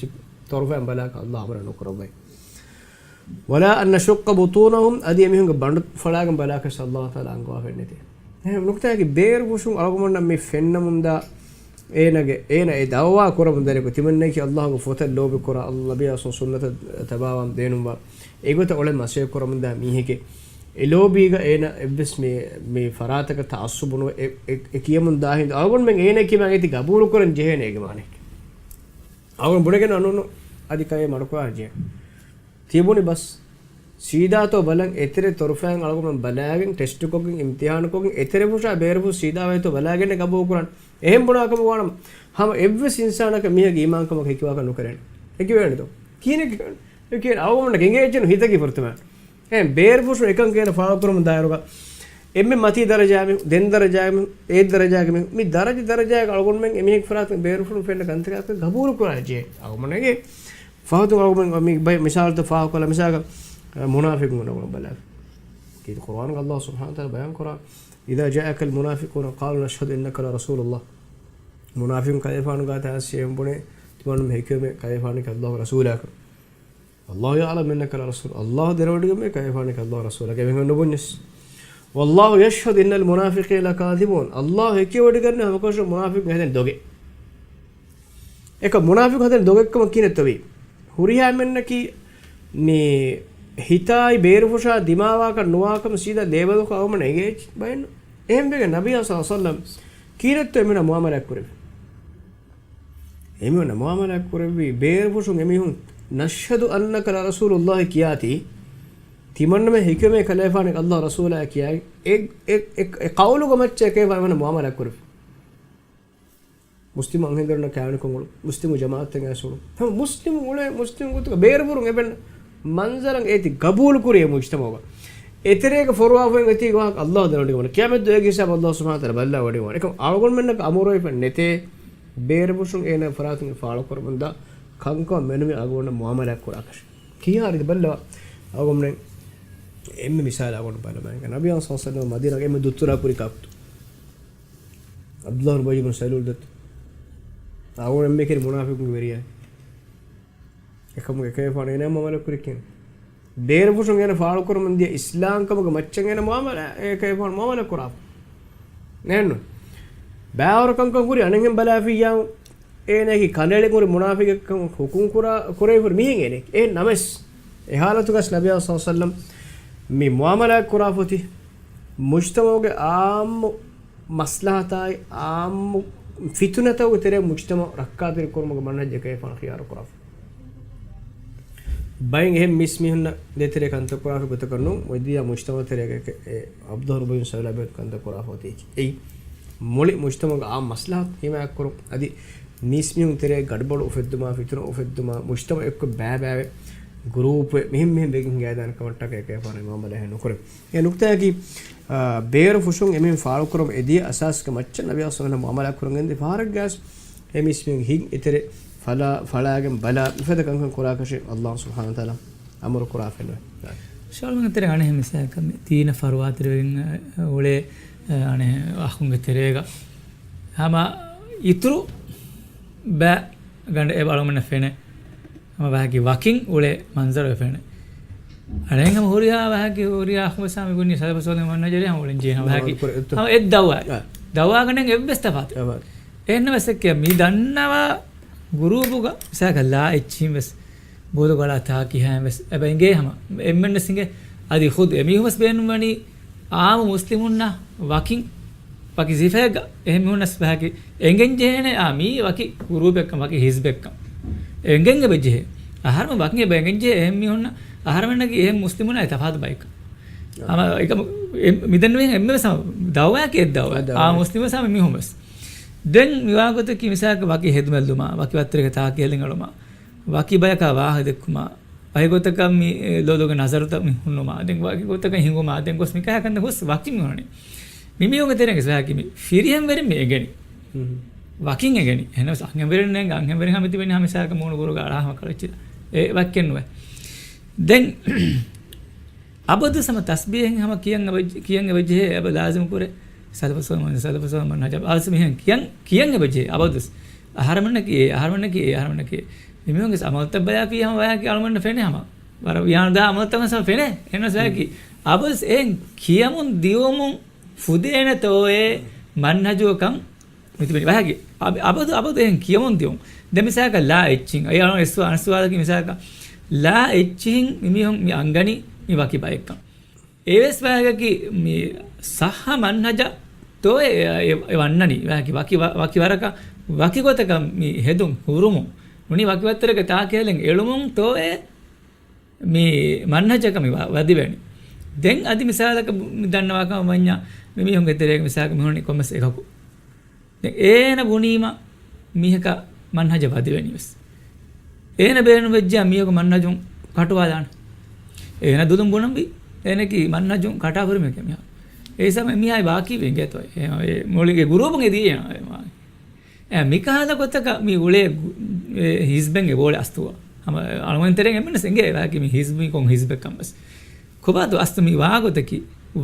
ތޮރުފައިން ބަލާކަށް އައްލާހު އަމުރު ނުކުރައްވައި. ولا أن نشق بطونهم، އަދި އެމީހުންގެ ބަނޑު ފަޅާގެން ބަލާކަށް އައްލާހު ތަޢާލާ އަންގަވާފައެއް ނެތޭ. އެހެން ނުކުތާއަކީ ބޭރުފުށުން އަޅުގަނޑުމެންނަށް މި ފެންނަމުންދާ އޭނާގެ، އޭނާ އެ ދަޢުވާ ކުރަމުން ދަނީ ތިމަންނައަކީ އައްލާހުގެ ފޮތަށް ލޯބިކުރާ، އައްލާ ނަބިއްޔާ ސުންނަތަށް ތަބާވާން ދޭނުންވާ، އެގޮތަށް އޮޅެ މަސައްކަތް ކުރަމުންދާ މީހެކޭ. އެ ލޯބީގަ އޭނަ އެއްވެސް މި، މި ފަރާތަކަށް ތަޢައްޞުބު ނުވެ އެ، އެ، އެ ކިޔަމުން ދާ ހިނދު އަޅުގަނޑުމެން އޭނަ ކިޔަމާ އޭތި ގަބޫލު ކުރަން ޖެހޭނެ އޭގެ މާނައަކީ. އަޅުގަނޑު ބުނެގެން އަންނަ އަދި ކައޭ މަޑުކުރާ ޖެހޭ. ތިބުނި ބަސް. ސީދާތޯ ބަލަން އެތެރެ ތޮރުފައިން އަޅުގަނޑުމެން ބަލާގެން ޓެސްޓުކޮށްގެން އިމްތިހާނުކޮށްގެން އެތެރެފުށާ ބޭރުފުށް ސީދާވޭތޯ ބަލާގެން ގަބޫލުކުރަން. އެހެން ބުނާކަމަށް ވާނަމަ، ހަމަ އެއްވެސް އިންސާނަކަށް މީހަކަށް އީމާންކަމަކަށް ހެކިވާކަށް ނުކެރޭނެ. ހެކިވޭނެތޯ؟ ކިހިނެއް ކިޔަން؟ އެކި އަޅުގަނޑަށް އެނގޭ އެއްޗެއް ނު ހިތަކީ ފުރަތަމަ. އެހެން ބޭރުފުށުން އެކަން ކޭނަ ފާޅުކުރަމުން ދާއިރުގަ އެންމެ މަތީ ދަރަޖާ މީހުން، ދެން ދަރަޖާގެ މީހުން، އޭތި ދަރަޖާގެ މީހުން، މި ދަރަޖަ ދަރަޖާގެ އަޅުގަނޑުމެން އެމީހެއްގެ ފަރާތުން ބޭރުފުށުން ފެންނަ ކަންތަކާ ގަބޫލު ކުރާ ޖެހޭ. އަޅުގަނޑުމެންގެ ފަހަތުން އަޅުގަނޑުމެން މި ބައި މިސާލުތައް ފާހަގަކޮށްލާ، މިސާލަކަށް، އަ، މުނާފިޤުން އަޅުގަނޑު ބަލާ. ކީރިތި ޤުރުއާނުގަ އައްލާހު ސުބްޙާނަހު ވަތަޢާލާ ބަޔާން ކުރާ، إذا جاءك المنافقون قالوا نشهد إنك لرسول الله. މުނާފިޤުން ކަލޭފާނު ގާތަށް އައިސް އެމީހުން ބުނޭ، ތިމަންނަމެން ހެކިވެމޭ ކަލޭފާނަކީ އައްލާހުގެ ރަސޫލާކަން. والله يعلم إنك لرسول. އައްލާހު ދެރަވެޑިގެންވޭ ކަލޭފާނަކީ އައްލާހުގެ ރަސޫލާކަން. އެމީހުން ނުބުންޏަސް. والله يشهد إن المنافقين لكاذبون. އައްލާހު ހެކިވެޑިގަންނަ ހަމަކަށަވަރުން މުނާފިޤުން ހެދެން ދޮގެއް. އެކަ މުނާފިޤު ހަދަން ދޮގެއްކަމަށް ކިހިނެއްތޯ ވީ؟ ހުރިހާ އެންމެންނަކީ މި ހިތާއި ބޭރުފުށާ ދިމާވާކަށް ނުވާކަމަށް ސީދާ ލޭބަލަކު އަޅުގަނޑަށް އެނގޭ ބައެއްނު. އެހެންވެގެން ނަބިއްޔާ ޞައްލަﷲު ޢަލައިހި ވަސައްލަމް ކީރިތި އެމީހުންނާ މުޢާމަލާތް ކުރެއްވީ؟ އެމީހުންނާ މުޢާމަލާތް ކުރެއްވީ ބޭރުފުށުން އެމީހުން نشهد أنك لرسول الله ކިޔާތީ، ތިމަންނަމެން ހެކިވެމޭ ކަލޭފާނަކީ އައްލާހުގެ ރަސޫލާ ކިޔާ، އެ، އެ، އެ، އެ ޤައުލުގެ މައްޗަށް އެކަލޭފާނު އެމީހުންނާ މުޢާމަލާތް ކުރެއްވީ. މުސްލިމު އަންހެންވެރިންނަށް ކާވެނިކަން އުޅުން، މުސްލިމު ޖަމާޢަތެއް އައިސް އުޅުން. ހަމަ މުސްލިމުން އުޅޭ، މުސްލިމުން ގޮތުގަ ބޭރުފުށުން އެބަ އިންނަ މަންޒަރެއް އޭތި ގަބޫލުކުރި އެ މުޖްތަމަޢުގަ. އެތެރޭގަ ފޮރުވާފައި އޮތީ ވާހަކަ އައްލާހު ދެރަވެޑިގެންވާނެ. ޤިޔާމަތްދުވަހުގެ ހިސާބު އައްލާހު ސުބްޙާނަހު ވަތަޢާލާ ބައްލަވަޑައިގަންނަވާނެ. އެކަމަށް އަޅުގަނޑުމެންނަކަށް އަމުރުވެފަ ނެތޭ ބޭރުފުށުން އޭނާ ފަރާތުން ފާޅުކުރަމުންދާ ކަންކަމަށް މެނުވީ އަޅުގަނޑަށް މުޢާމަލާތް ކުރާކަށެއް. ކިހާ ރީތި ބައްލަވާ؟ އަޅުގަނޑުމެން އެންމެ މިސާލެއް އަޅުގަނޑު ބަލަމާ. ނަބިއްޔާ ޞައްލަﷲު ޢަލައިހި ވަސައްލަމަ މަދީނާގަ އެންމެ ދުއްތުރާ ކުރި ކާކުތު ޢަބްދުﷲ ބިން އުބައްޔު ބިން ސަލޫލް ދައްތު. އަޅުގަނޑު އެންމެ ކިޔަނީ މުނާފިޤުންގެ ވެރިޔާ. އެކަމުގެ އެކަލޭފާނު އޭނާ މުޢާމަލާތް ކުރި ކިޔަނީ. ބޭރުފުށުން އޭނަ ފާޅުކުރަމުން ދިޔަ އިސްލާމްކަމުގެ މައްޗަށް އޭނަ މުޢާމަލާ، އެކަލޭފާނު މުޢާމަލާތް ކުރާފަ. އެހެންނު. ބައިވަރު ކަންކަން ކުރި އަނެއްހެން ބަލާފިއްޔާ، އޭނައަކީ ކަނޑައެޅި ކުރި މުނާފިޤެއްކަން ޙުކުމް ކުރާ، ކުރެވިފަ މީހެއް އޭނަ. އެހެން ނަމަވެސް، އެ ޙާލަތުގަސް ނަބިއްޔާ ޞައްލަﷲު ޢަލައިހި ވަސައްލަމަ މި މުޢާމަލާތް ކުރާފަ އޮތީ، މުޖްތަމަޢުގެ ޢާއްމު މަސްލަހަތާއި ޢާއްމު ފިތުނަތަކުގެ ތެރޭ މުޖްތަމަޢު ރައްކާތެރި ކުރުމުގެ މަންހަޖަށް އެކަލޭފާނު ޚިޔާރު ކުރާފަ. ބައެއް އެހެން މީސްމީހުންނަށް ދޭތެރޭ ކަންތައް ކުރާފަ ގޮތަކަށް ނޫން، އޮތްދިޔަ މުޖްތަމަޢު ތެރޭގަ އެ ޢަބްދުﷲ ބިން ސަލޫލާ ބެހޭ ކަންތައް ކުރާފަ އޮތީ. އެއީ މުޅި މުޖްތަމަޢުގެ ޢާއްމު މަސްލަހަތު ޙިމާޔަތްކުރުން، އަދި މީސްމީހުން ތެރޭ ގަޑުބަޑު އުފެއްދުމާ، ފިތުނަ އުފެއްދުމާ، މުޖްތަމަޢު އެއްކޮށް ބައިބައިވެ، ގްރޫޕްވެ، މިހެން މިހެން ވެގެން ހިނގައިދާނެ ކަމަށްޓަކައި އެކަލޭފާނު މުޢާމަލާތް ނުކުރެވި. އެ ނުކުތާއަކީ، އާ، ބޭރު ފުށުން އެމީހުން ފާޅުކުރަމުން އެދިޔަ އަސާސްގެ މައްޗަށް ނަބިއްޔާ ޞައްލަﷲު ޢަލައިހި ވަސައްލަމަ މުޢާމަލާތް ކުރަން ގެންދިޔަ ފަހަރެއްގަސް، އެ މީސްމީހުން ހިތް އެތެރެ ފަޅާ، ފަޅާގެން ބަލާ، މިފަދަ ކަންކަން ކުރާކަށެއް އައްލާހު ސުބްޙާނަހު ވަތަޢާލާ އަމުރު ކުރާފައެއް ނުވޭ. ޝާލްމަން ތެރެ އަނެއް މިސާލަކަށް މި ދީނަށް ފަރުވާތެރިވެގެން އުޅޭ، އަނެއް އަޚުންގެ ތެރޭގަ ހަމަ އިތުރު ބައި ގަނޑެއް އެބަ އަޅުގަނޑަށް ފެނޭ. ހަމަ ބަހަކީ ވަކިން އުޅޭ މަންޒަރު އެ ފެނޭ. އަޅެން ހަމަ ހުރިހާ ބަހަކީ ހުރިހާ އަޚު ވެސް ހަމަ މި ބުނީ ސަލަފު ޞާލިޙު މަންހަޖު އަޅެން ހަމަ އުޅެން ޖެހޭ ހަމަ ބަހަކީ. ހަމަ އެއް ދައުވާ. އާ. ދައުވާގަނޑެއް އެއްވެސް ތަފާތެއް. އެހެންނަމަވެސް އެއްކެ މި ދަންނަވާ ގުރޫޕުގަ މިސާލަކަށް ލާ އެއްޗިހިން ވެސް ބޯލުގަޅާ ތާކިހާއިން ވެސް އެބަ އެނގޭ ހަމަ. އެންމެންވެސް އިނގޭ. އަދި ޚުދު އެމީހުން ވެސް ބޭނުންވަނީ އާއްމު މުސްލިމުންނަށް ވަކިން، ވަކި ސިފައެއްގަ އެހެން މީހުންނަސް ބަހަކީ އެނގެން ޖެހޭނެ އާ މީ ވަކި ގުރޫޕެއްކަން، ވަކި ހިޒްބެއްކަން. އެނގެން އެބަ ޖެހޭ. އަހަރުމެން ވަކިން އެބަ އެނގެން ޖެހޭ އެހެން މީހުންނަށް އަހަރުމެންނަކީ އެހެން މުސްލިމުންނާއި ތަފާތު ބައެއްކަން. އާ. ހަމަ އެކަމު އެ-، މިދެންނެވިހެން އެންމެ ސަމ-، ދައުވާއަކީ އެއް ދައުވާ. އެއް ދައުވާ. އާ މުސްލިމު ސަމ މީހުން ވެސް. ދެން މިވާގޮތަކީ މިސާލަކަށް ވަކި ހެދުމެއްލުމާ، ވަކި ވައްތަރެއްގެ ތާކިހެލިން އެޅުމާ، ވަކި ބަޔަކާ ވާހަކަ ދެއްކުމާ، ވަކި ގޮތަކަށް މި، އެ، ލޯލޯގެ ނަޒަރުތައް މި ހުންނުމާ، ދެން ވަކި ގޮތަކަށް ހިނގުމާ، ދެން ގޮސް މިކަހަލަ ކަންތައް ހުސް ވަކި މި ހުންނަނީ. މި މީހުންގެ ތެރޭގަ ސިފައަކީ މި ފިރިހެންވެރިން މި އެނގެނީ. ހުން. ވަކިން އެނގެނީ. އެހެނަސް އަންހެންވެރިން ނޭނގެ އަންހެންވެރިން ހަމަ ތިބެނީ ހަމަ މިސާލަކަށް މޫނު ގުރުގަ އަޅާ ހަމަ ކަޅައްޗި. އެ ވަކިން ނުވޭ. ދެން އަބަދު ހަމަ ތަސްބީހެއް ހަމަ ކިޔަން އެބަ، ކިޔަން އެބަޖެހޭ އެބަ ލާޒިމް ކުރޭ. ސަލަފު ސޯ-، ސަލަފު ސޯލިހުން މަންހަޖަށް އަބަދު މިހެން ކިޔަން، ކިޔަން އެބަޖެހޭ އަބަދު. އަހަރެމެންނަކީ އޭ، އަހަރެމެންނަކީ އޭ، އަހަރެމެންނަކީ އޭ. މިމީހުންގެ އަމަލުތައް ބަލާފި ހަމަ ވަޔާކީ އަޅުމެންނަށް ފެނޭ ހަމަ. ވަރަށް ވިޔާނުދާ އަމަލުތައް ވެސް ހަމަ ފެނޭ. އެހެންވެސް ވަޔާކީ އަބަދުވެސް އެހެން ކިޔަމުން ދިޔުމުން ފުދޭނެތޯއޭ މަންހަޖު ކަން މިތިބެނީ. ވަޔާކީ އަބ-، އަބަދު، އަބަދު އެހެން ކިޔަމުން ދިޔުން. ދެން މިސާލަކަށް ލާ އެއްޗިން. އައި އަޅުން އެއްސުވާ-، އަނެއްސުވާލަކީ މިސާލަކަށް ލާ އެއްޗިހިން މިމީހުން މި އަންގަނީ މި ވަކި ބައެއްކަން. އެވެސް ވާހަކަކީ މި ސައްހަ މަންހަޖަށް ތޯ އެ، އެ، އެ ވަންނަނީ. ވާހަކަ ވަކި ވަ-، ވަކި ވަރަކަށް ވަކި ގޮތަކަށް މި ހެދުން ހުރުމުން. ނޫނީ ވަކި ވައްތަރެއްގެ ތާކިހަލެން އެޅުމުން ތޯ އެ މި މަންހަޖަކަށް މި ވަ-، ވަދެވޭނީ. ދެން އަދި މިސާލަކަށް މި ދަންނަވާ ކަމަށް ވަންޏާ މި މީހުންގެ ތެރޭގަ މިސާލަކަށް މި ހުންނަނީ ކޮންމެސް އެކަކު. ދެން އޭނަ ބުނީމަ މީހަކަށް މަންހަޖަށް ވަދެވެނީ ވެސް. އޭނަ ބޭނުން ވެއްޖެޔާ މީހަކު މަންހަޖުން ކަޓުވާލާނެ. އޭނަ ދުލުން ބުނަންވީ. އޭނަކީ މަންހަޖުން ކަޓާފަ ހުރި މީހަކޭ މީހާ. އެ ހިސާބަށް މީހާ ވާކީ ވެނގޭތޯ. އެ، އެ މުޅިގެ ގުރޫޕުން އެދީ އޭނަ. އެ، އެ މިކަހަލަ ގޮތަކަށް މި އުޅޭ ގު-، އެ ހިޒްބެއްގެ ބޯޅެ އަސްތުވާ. ހަމަ އަޅުގަނޑު ތެރެއިން އެންމެންވެސް އެނގޭ ވާކީ މި ހިޒްބީ ކޮން ހިޒްބެއްކަން ވެސް. ކޮބާތޯ އަސްލު މި ވާގޮތަކީ؟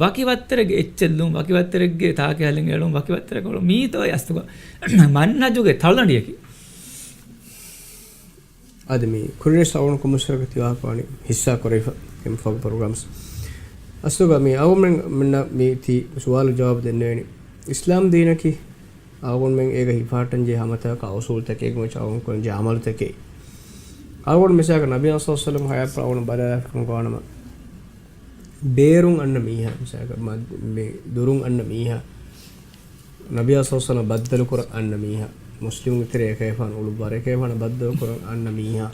ވަކި ވައްތަރެއްގެ އެއްޗެއްލުން، ވަކި ވައްތަރެއްގެ ތާކިހަލެން އެޅުން، ވަކި ވައްތަރެއްގަ އުޅުން. މީތޯ އެ އަސްލުގަ މަންހަޖުގެ ތަޅުލަނޑިއަކީ. އަދި މި ކުރިންވެސް އަޅުގަނޑު ކޮންމެސް ވަރަކަށް ތިވާހަކަވާނީ ހިއްސާ ކުރެވިފަ އެމް ފަގު ޕްރޮގްރާމްސް. އަސްލުގަ މި އަޅުގަނޑުމެން މިންނަ މި ތި ސުވާލު ޖަވާބު ދެންނެވޭނީ. އިސްލާމް ދީނަކީ އަޅުގަނޑުމެން އޭގަ ހިފަހައްޓަންޖެހޭ ހަމަތަކާ އުސޫލުތަކެއް އަޅުގަނޑު ކޮށްލަންޖެހޭ އަމަލުތަކެއް. އަޅުގަނޑު މިސާލަކަށް ނަބީ ސައްލައްލާހު އަލައިހި ވަސައްލަމް ހަޔާތްޕުރަށް އަޅުގަނޑު ބަލާލާފަ ކަމަށް ވާނަމަ، ބޭރުން އަންނަ މީހާ، މިސާލަކަށް މަ-، މި ދުރުން އަންނަ މީހާ، ނަބީ ސައްލައްލާހު އަލައިހި ވަސައްލަމް ބައްދަލުކުރަން އަންނަ މީހާ، މުސްލިމުންގެ ތެރޭ އެކަލޭގެފާނު އުޅުއްވާ، އެކަލޭގެފާނަށް ބައްދަލުކުރަން އަންނަ މީހާ،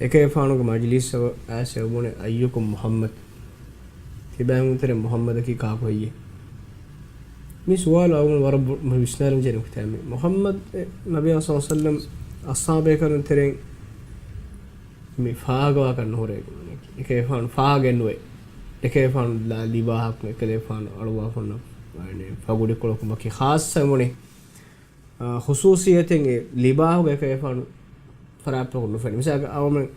އެކަލޭގެފާނުގެ މަޖިލީސްއަށް އައިސް އެބުނެ، އައްޔުކުމް މުޙައްމަދު؟ ތިބާމީހުންގެ ތެރެއިން މުޙައްމަދަކީ ކާކު ހެއްޔޭ؟ މި ސުވާލު އަޅުގަނޑު ވަރަށް ބޮ-، ވިސްނާލަންޖެހޭ ނުކުތާއެއް. މުޙައްމަދު ނަބީ ސައްލައްލާހު އަލައިހި ވަސައްލަމް އަޞްޙާބޭކަލުން ތެރެއިން މި ފާހަގަވާކަށް ނުހުރޭ. އެކަލޭގެފާނު ފާހަގައެއް ނުވޭ. އެކަލޭގެފާނު ލާ ލިބާހަކު، އެކަލޭގެފާނު އަޅުވާފަ ހުންނަ ފަގުޑިކޮޅަކު ވަކި ޚާއްޞަ ވުނެ، އާ، ޚުޞޫޞިއްޔަތެއް އެ ލިބާހުގަ އެކަލޭގެފާނު ފަރާތްޕުޅަކުން ނުފެނޭ. މިސާލަކަށް އަޅުގަނޑު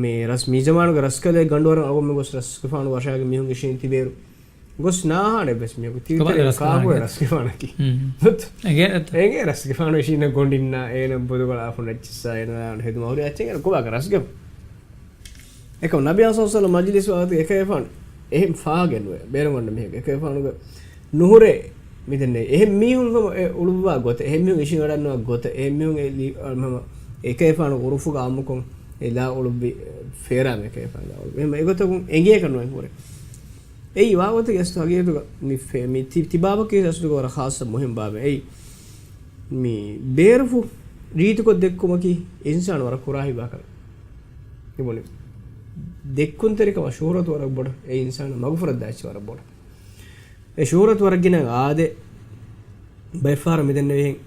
މި ރަސް-، މި ޒަމާނުގެ ރަސްކަލޭގެ ގަނޑުވަރަށް އަޅުގަނޑު ގޮސް ރަސްގެފާނު ވަށާގެން މީހުން އިށީން ތިބޭއިރު ގޮސް ނާހާނެ ވެސް މީހަކު ތި-، ކޮބާ ތި-، ރަސް ކާކު ކާކު ރަސްގެފާނަކީ؟ އެނގޭ އެތަ؟ އެނގޭ ރަސްގެފާނު އިށީން ގޮނޑިންނާ، އޭނަ ބޮލުގަޅާ ފުނޑައްޗިއްސާ، އޭނަ ހެދުމަ ހުރި އެއްޗެއް ކޮބާކަށް ރަސްގެފާނު؟ އެކަމް ނަބީ ސައްލައްލާހު އަލައިހި ވަސައްލަމް މަޖިލީސް ވާގޮތަށް އެކަލޭގެފާނު އެހެން ފާހަގައެއް ނުވޭ. ބޭރުން އަންނަ މީހެއް އެކަލޭގެފާނުގެ ނުހުރޭ. މިދެންނެ އެހެން މީހުން ހަމަ އެ އުޅުއްވާ ގޮތަށް، އެހެން މީހުން އިށީން ވަޑަންނަވާ ގޮތަށް، އެހެން މީހުން އެ ލި-، އަ، ހަމަ އެކަލޭގެފާނު އުރުފުގަ އާއްމުކޮށް އެ ލާ އުޅުއްވި ފޭރާ އެކަލޭގެފާނު ލާ އުޅުއްވި. އެހެން އެގޮތަކުން އެނގޭކަށް ނުވެ ހުރޭ. އެއީ ވާގޮތަކީ އަސްލު ހަގީގަތުގަ މި ފެ-، މި ތި-، ތިބާބަކީ އަސްލުގަ ވަރަށް ޚާއްޞަ މުހިންމު ބާބެއް. އެއީ މި ބޭރުފުށް ރީތިކޮށް ދެއްކުމަކީ އިންސާނު ވަރަށް ކުރާހިތްވާ ކަމެއް. ތިބުނީ ދެއްކުންތެރިކަމަށް ޝުހުރަތު ވަރަށް ބޮޑަށް، އެ އިންސާނަށް މަގުފުރައްދާ އެއްޗެއް ވަރަށް ބޮޑަށް. އެ ޝުހުރަތު ވަރަށް ގިނަ އާދެ، ބައެއްފަހަރަށް މިދެންނެވިހެން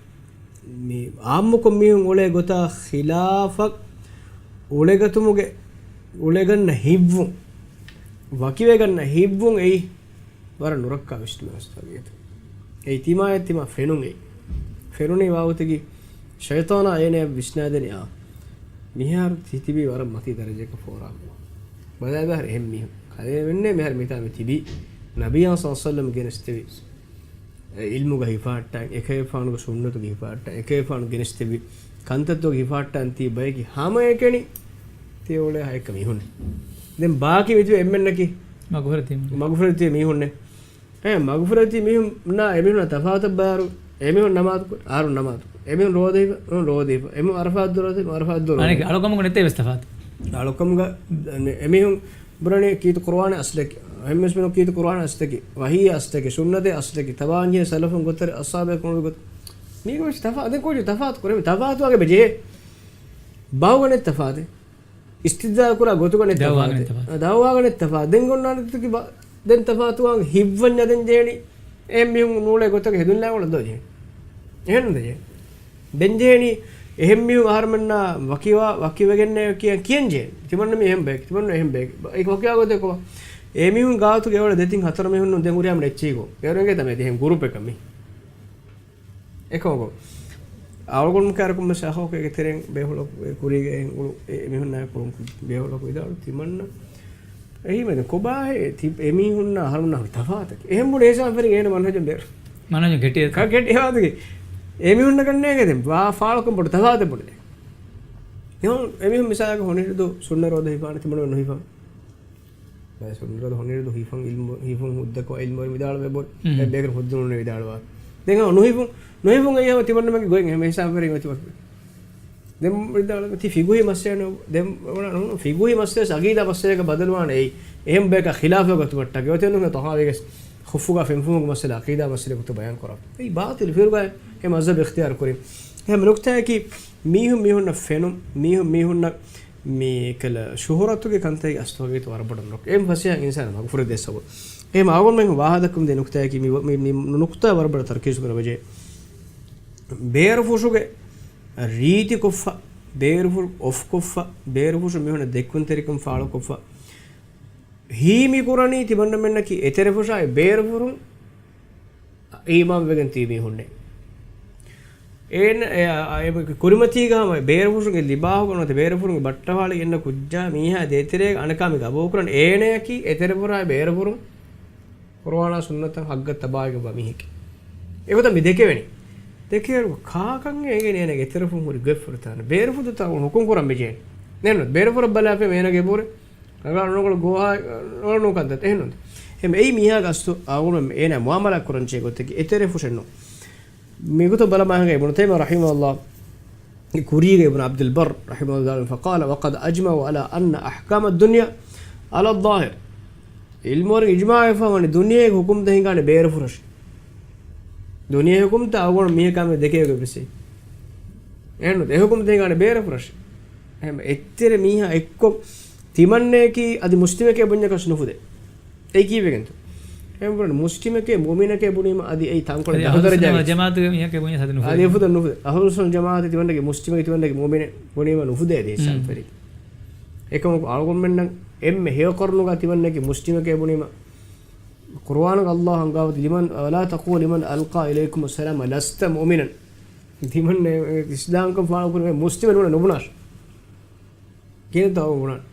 މި އާއްމުކޮށް މީހުން އުޅޭ ގޮތާ ޚިލާފަށް އުޅެގަތުމުގެ، އުޅެގަންނަ ހިތްވުން، ވަކިވެގަންނަ ހިތްވުން އެއީ ވަރަށް ނުރައްކާ ވިސްނުމެއް އަސްލު ހަގީގަތު. އެއީ ތިމާޔަށް ތިމާ ފެނުން އެއީ. ފެނުނީ ވާގޮތަކީ ޝައިޠާނާ އޭނަޔަށް ވިސްނާދެނީ އާ، މިހާރު ތި ތިބީ ވަރަށް މަތީ ދަރަޖައަކަށް ފޯރާމެ. ބަލާބަހަރ އެހެން މީހުން. ކަލޭމެންނޭ މިހާރު މިތާ މި ތިބީ. ނަބިއްޔާ ޞައްލައްލާހު ޢަލައިހި ވަސައްލަމް ގެނެސްދެވި. އެ ޢިލްމުގަ ހިފަހައްޓާ، އެކަލޭފާނުގެ ސުންނަތުގަ ހިފަހައްޓާ، އެކަލޭފާނު ގެނެސްދެއްވި ކަންތައްތަކުގަ ހިފަހައްޓާން ތި ބަޔަކީ ހަމައެކަނި ތި އުޅޭ ހައެއްކަ މީހުން. ދެން ބާކީ މިތިބެ އެންމެންނަކީ މަގުފުރެތި މީހުން. މަގުފުރެތި މީހުންނެ. އެ މަގުފުރެތި މީހުންނާ އެމީހުންނާ ތަފާތަށް ބާރު، އެމީހުން ނަމާދު ކުރި، އަހަރުން ނަމާދު ކުރި. އެމީހުން ރޯދަ ހިފަ، އެމީހުން ރޯދަ ހިފަ. އެމީހުން އަރަފާތު ދުވަހު ރޯދަ ހިފަ، އަރަފާތު ދުވަހު ރޯދަ ހިފަ. އަޅުކަމުގަ ނެތޭ ވެސް ތަފާތު. އަޅުކަމުގަ އެމީހުން ބުރަނީ ކީރިތި ޤުރުއާން އަސްލަކީ، އެހެންވެސް މިނު ކީރިތި ޤުރުއާން އަސްލަކީ، ވަޙީ އަސްލަކީ، ސުންނަތެއް އަސްލަކީ، ތަބާންޖެހޭ ސަލަފުން ގޮތަށް އަޞްޙާބޭކަލުން ގޮތަށް. މީގަ ވެސް ތަފާ-، ދެން ކޯޗު ތަފާތު ކުރެވި، ތަފާތުވާގެ ބެޖޭ. ބާވަގަނެ ތަފާތެ. އިސްތިދްލާލު ކުރާ ގޮތުގަނެ ތަފާތެ. ދައުވާގަނެ ތަފާތެ. އަ، ދައުވާގަނެ ތަފާތެ. ދެން ގޮންނާނެ ތިކި ބަ-، ދެން ތަފާތުވާން ހިއްވަންޏާ ދެން ޖޭނި. އެ މީހުން ނޫޅޭ ގޮތަކަށް ހެދުން ލާ އުޅަން ދޯ ޖޭ. އެހެން ދޭ. ދެން ޖޭނީ އެހެން މީހުން އަހަރުމެންނާ ވަކިވާ، ވަކިވެގެންނޭ ކިޔަން، ކިޔަން ޖޭ. ތިމަންނަ މީ އެހެން ބޭކި، ތިމަންނަ އެހެން ބޭކި. އެ ވަކިވާ ގޮތެއް ކޮބާ؟ އެ މީހުން ގާތުގެ އެވަޅެ ދެތިން ހަތަރު މީހުން ދެން ހުރިހާމެން އެއްޗެހި ގޮ. އެވަރުގެ ތަމަ ދިހެން ގުރޫޕެއް ކަމީ. އެކަމަކު، އަޅުގަނޑު ކާރަކުން މަސް އަހޯކޭގެ ތެރެއިން ބޭފުޅަކު އެ ކުރީގެ އެހެން އުޅު އެ މީހުންނާ ކުރުން ބޭފުޅަކު ވިދާޅު ތިމަންނަ. އެހީމެދެ ކޮބާހޭ ތި އެމީހުންނާ އަހަރުމެންނާ ހުރި ތަފާތަކީ؟ އެހެން ބުނެ އޭސާން ފެރި އޭނަ މަންހަޖުން ބޭރު. މަންހަޖުން ގެޓި ކަ ގެޓި އެވާދުގެ. އެމީހުންނަކަށް ނޭނގެ ދެން ފާ-، ފާޅުކަން ބޮޑު ތަފާތެއް ބޮޑު ދެން. އެހެން އެމީހުން މިސާލަކަށް ހޮނިހިރުދު ސުންނަ ރޯދަ ހިފާނެ ތިމަން ނުހިފާނެ. ބައެއް ސުންނަ ރޯދަ ހޮނިހިރުދު ހިފަން އިލްމު، ހިފުން ހުއްދަކޮށް އިލްމުވެރިން ވިދާޅުވޭ ބޯ. އެ ބޭކަރު ހުއްދަ ނޫން ވިދާޅުވާ. ދެން އަ ނުހިފުން، ނުހިފުން އެއީ ހަމަ ތިމަންނަމެންގެ ގޮތް ހަމަ ހިސާބު ފެރީ މަތިވަރު. ދެން ވިދާޅު ތި ފިގުހި މައްސަލަ ނޫ-، ދެން އޮނަ ނޫނު ފިގުހި މައްސަލަ އަގީދާ މައްސަލައަކަށް ބަދަލުވާނެ އެއީ. އެހެން ބޭކަށް ޚިލާފަށް ގޮތުމަށްޓަކައި. އޮތެން ނޫން ތޮހާވީގެސް ޚުއްފުގަ ފެންފުމުގެ މައްސަލަ އަގީދާ މައްސަލަ ގޮތު ބަޔާން ކުރާ. އެއީ ބާޠިލު ފިރުގާ އެ މަޒްހަބް އިޚްތިޔާރު ކުރިން. އެހެން ނުކްތާއަކީ މީހުން މީހުންނަށް ފެނުން، މީހުން މީހުންނަށް މި ކަލަ ޝުހުރަތުގެ ކަންތައް އަސްތުވަގީތު ވަރަށް ބޮޑަށް ނުރުކް. އެ ފަސޭހަ އިންސާނަށް މަގުފުރެދޭ ސަބަބު. އެހެން އަޅުގަނޑުމެން ވާހަކަ ދައްކަމުން ދޭ ނުކްތާއަކީ މި، މި، މި ނުކްތާ ވަރަށް ބޮޑަށް ތަރުކީޒު ކުރަން ވެޖެ. ބޭރުފުށުގެ ރީތި ކޮށްފަ، ބޭރުފުށު އޮފް ކޮށްފަ، ބޭރުފުށު މީހުންނަށް ދެއްކުންތެރިކަން ފާޅުކޮށްފަ، ހީ މި ކުރަނީ ތިމަންނަމެންނަކީ އެތެރެފުށާއި ބޭރުފުށުން އީމާންވެގެން ތިބި މީހުންނޭ. އޭނަ، އެ، އަ، އެ، ކުރިމަތީގަ ހަމަ ބޭރުފުށުގެ ލިބާހުގަ ނުވަތަ ބޭރުފުށުގެ ބައްޓަވާޅި އިންނަ ކުއްޖާ މީހާ ދޭތެރޭގަ އަނެކާ މި ގަބޫލުކުރަން އޭނަޔަކީ އެތެރެފުށާއި ބޭރުފުށުން ޤުރުއާނާ ސުންނަތަށް ހައްގަށް ތަބާވެގެންވާ މީހެކޭ. އެގޮތަށް މި ދެކެވެނީ. ދެކޭއިރު ކާކަން އޭގެ ނޭނަގެ އެތެރެފުށް ހުރި ގޮތްފުރިތާނަ ބޭރުފުށު ދުތައް ހުކުމް ކުރަން މިޖޭނެ. ނޭނު ބޭރުފުށަށް ބަލާފަ އޭނަގެ ބޯރެ ރަނގަޅަށް ނޫންކޮޅު ގޯހާ ނޫންކަންތައް އެހެންނުން. އެހެން އެއީ މީހާގެ އަސްލު އަޅުގަނޑު އޭނާ މުއާމަލާ ކުރަންޖެހޭ ގޮތަކީ އެތެރެފުށެއްނު. މިގޮތަށް ބަލަމާ ހަނގޭ އިބްނު ތައިމިއްޔާ ރަޙިމަހުﷲ ކުރީގެ އިބްނު ޢަބްދުލް ބައްރު ރަޙިމަހުﷲ ފަޤާލަ، وقد أجمعوا على أن أحكام الدنيا على الظاهر. ޢިލްމުވެރިން އިޖްމާޢުވެފަ ވަނީ ދުނިޔޭގެ ހުކުމްތައް ހިނގާނެ ބޭރުފުށަށް. ދުނިޔޭ ހުކުމްތައް އަޅުގަނޑު މީހަކާ މި ދެކޭ ގޮތް ވެސް. އެހެންނު އެ ހުކުމްތައް ހިނގާނެ ބޭރުފުށަށް. އެހެން އެތެރެ މީހާ އެއްކޮށް ތިމަންނަޔަކީ އަދި މުސްލިމެކޭ ބުންޏަކަށް ނުފުދޭ. އެއީ ކީއްވެގެންތޯ؟ އެހެން ބުނަނީ މުސްލިމެކޭ މުއުމިނެކޭ ބުނީމަ އަދި އެއީ ތަންކޮޅެއް އަދި ދަށު އަހުލުސުންނަ ދަރަޖާއެއް ވަލް ޖަމާޢަތުގެ މީހަކޭ ބުނީ ހަދަ ނުފުދޭ. އަދި އެފުދަ ނުފުދޭ. އަހުލުސުންނަ ޖަމާޢަތު ތިމަންނަގެ މުސްލިމެކޭ ތިމަންނަގެ މުއުމިނެއް ބުނީމަ ނުފުދޭ އަދި ހިސާބު މް. ފެރި. އެކަމަކު އަޅުގަނޑުމެންނަށް އެންމެ ހެޔޮ ޤަރުނުގަ ތިމަންނަގެ މުސްލިމެކޭ ބުނީމަ ޤުރުއާނުގަ ﷲ ހަނގާވަތި لمن، ولا تقل لمن ألقى إليكم السلام لست مؤمنا. ތިމަން އިސްލާމްކަން ފާޅުކުރި މުސްލިމެއް ނޫނޭ ނުބުނާށި. ކިހިނެއްތޯ އަޅުގަނޑު ބުނާނެ.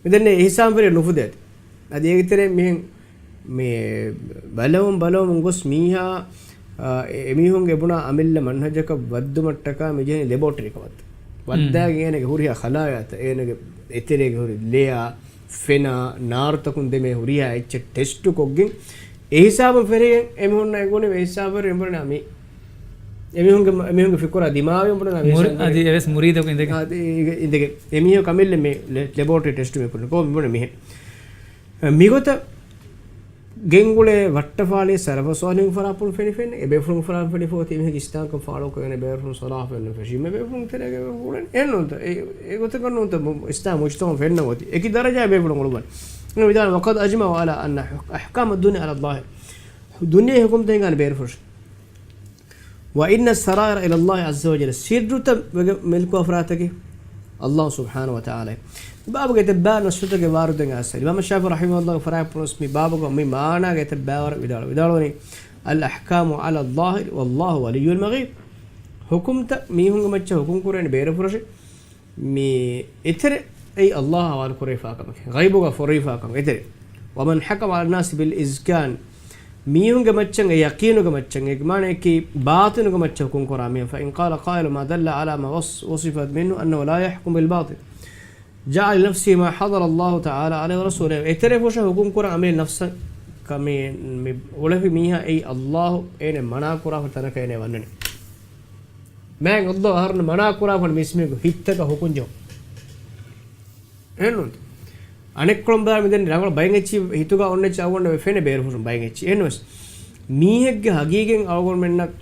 މިދެންނެ އެހިސާބު ފެރި ނުފުދޭތި. އަދި އޭގެ ތެރޭ މިހެން މި ބަލަމުން ބަލަމުން ގޮސް މީހާ، އާ، އެ، އެމީހުންގެ ބުނާ އަމިއްލަ މަންހަޖަކަށް ވައްދުމަށްޓަކާ މި ޖެހެނީ ލެބޯޓްރީ ކަމަށް. ވައްދާގެން އޭނަގެ ހުރިހާ ޚަލާޔާތައް، އޭނަގެ އެތެރޭގެ ހުރި ލެޔާ، ފެނާ، ނާރުތަކުން ދެމޭ ހުރިހާ އެއްޗެއް ޓެސްޓު ކޮށްގެން، އެހިސާބުން ފެރިގެން އެމީހުންނަށް އެނގުނީ އެހިސާބު ފެރި އެނބުރެނާ މީ. އެމީހުންގެ، އެމީހުންގެ ފިކުރާ ދިމާވި އެނބުރެނާ މީ މުރި-، އަދި އެވެސް މުރީދަކު އިނދެގެން. އަދި އިނދެގެން. އެމީހުން ކަމެއްލެއް މި ލެ-، ލެބޯޓްރީ ޓެސްޓު މި ކުރި. ކޯ މި ބުނެ މިހެން. މިގޮތަށް ގެންގުޅޭ ވައްޓަފާޅި ސަރަފަ ސޯލިހުން ފަރާޕުން ފެނި ފެން، އެބޭފުޅުން ފަރާޕުން ފެނި ފޯތި މީހެއް އިސްލާމްކަން ފާޅުކޮށް އޭނަ ބޭފުޅުން ސަލާހަ ފެންނަ ފެށީމެ ބޭފުޅުން ތެރޭގެ އުޅެން އެއްނުންތަ؟ އެ، އެގޮތަކަށް ނޫންތަ؟ މު-، އިސްލާމް މުޖްތަމަޢު ފެންނަ އޮތީ. އެކި ދަރަޖާ ބޭފުޅުން އުޅުވަން. މިދާން، وقد أجمعوا على أن أحكام الدنيا على الظاهر. ދުނިޔޭ ހުކުމްތައް ހިނގާނެ ބޭރުފުށު. وإن السرائر إلى الله عز وجل، ސިއްރުތައް ވެގެ މިލްކުވާ ފަރާތަކީ ﷲ ސުބްޙާނަހޫ ވަތަޢާލާ. ބާބުގެ އެތައް ބާ ނައްސުތަކެއް ވާރިދުވެގެން އައިސް. އިމާމް ޝާފިޢީ ރަޙިމަހުﷲ ފަރާތްޕުޅުސް މި ބާބުގަ މި މާނާގެ އެތައް ބާވަރަށް ވިދާޅު، ވިދާޅުވަނީ، الأحكام على الظاهر والله ولي المغيب. ހުކުމްތައް މީހުންގެ މައްޗަށް ހުކުމް ކުރޭނެ ބޭރުފުރަށި. މި އެތެރެ އެއީ ﷲ އަވާލު ކުރެވިފާ ކަމެކޭ. ޣައިބުގަ ފޮރުވިފާ ކަމެއް އެތެރެ. ومن حكم على الناس بالإسكان، މީހުންގެ މައްޗަށް އެ ޔަޤީނުގެ މައްޗަށް، އެ މާނައަކީ ބާޠިނުގެ މައްޗަށް ހުކުމް ކުރާ މީހުން. فإن قال قائل ما دل على ما وص-، وصفت منه أنه لا يحكم بالباطل. جعل لنفسه ما حضر الله تعالى عليه ورسوله. އެތެރެ ފުށަށް ހުކުމް ކުރާ އަމިއްލަ ނަފްސަށް ކަމީ މި އުޅެފި މީހާ އެއީ ﷲ އޭނަ މަނާ ކުރާފަ ތަނަކަށް އޭނަ ވަންނަނީ. މާތް ﷲ އަހަރުން މަނާ ކުރާފަ މީސްމީގެ ހިތްތަކަށް ހުކުން ޖެހުން. އެހެންނޫން. އަނެއްކޮޅުން ބާ މިދެން ރަނގަޅު ބައެއް އެއްޗި ހިތުގަ އޮންނަ އެއްޗި އަޅުގަނޑަށް ފެނޭ ބޭރުފުށުން ބައެއް އެއްޗި. އެހެންވެސް މީހެއްގެ ހަގީގަތް އަޅުގަނޑުމެންނަށް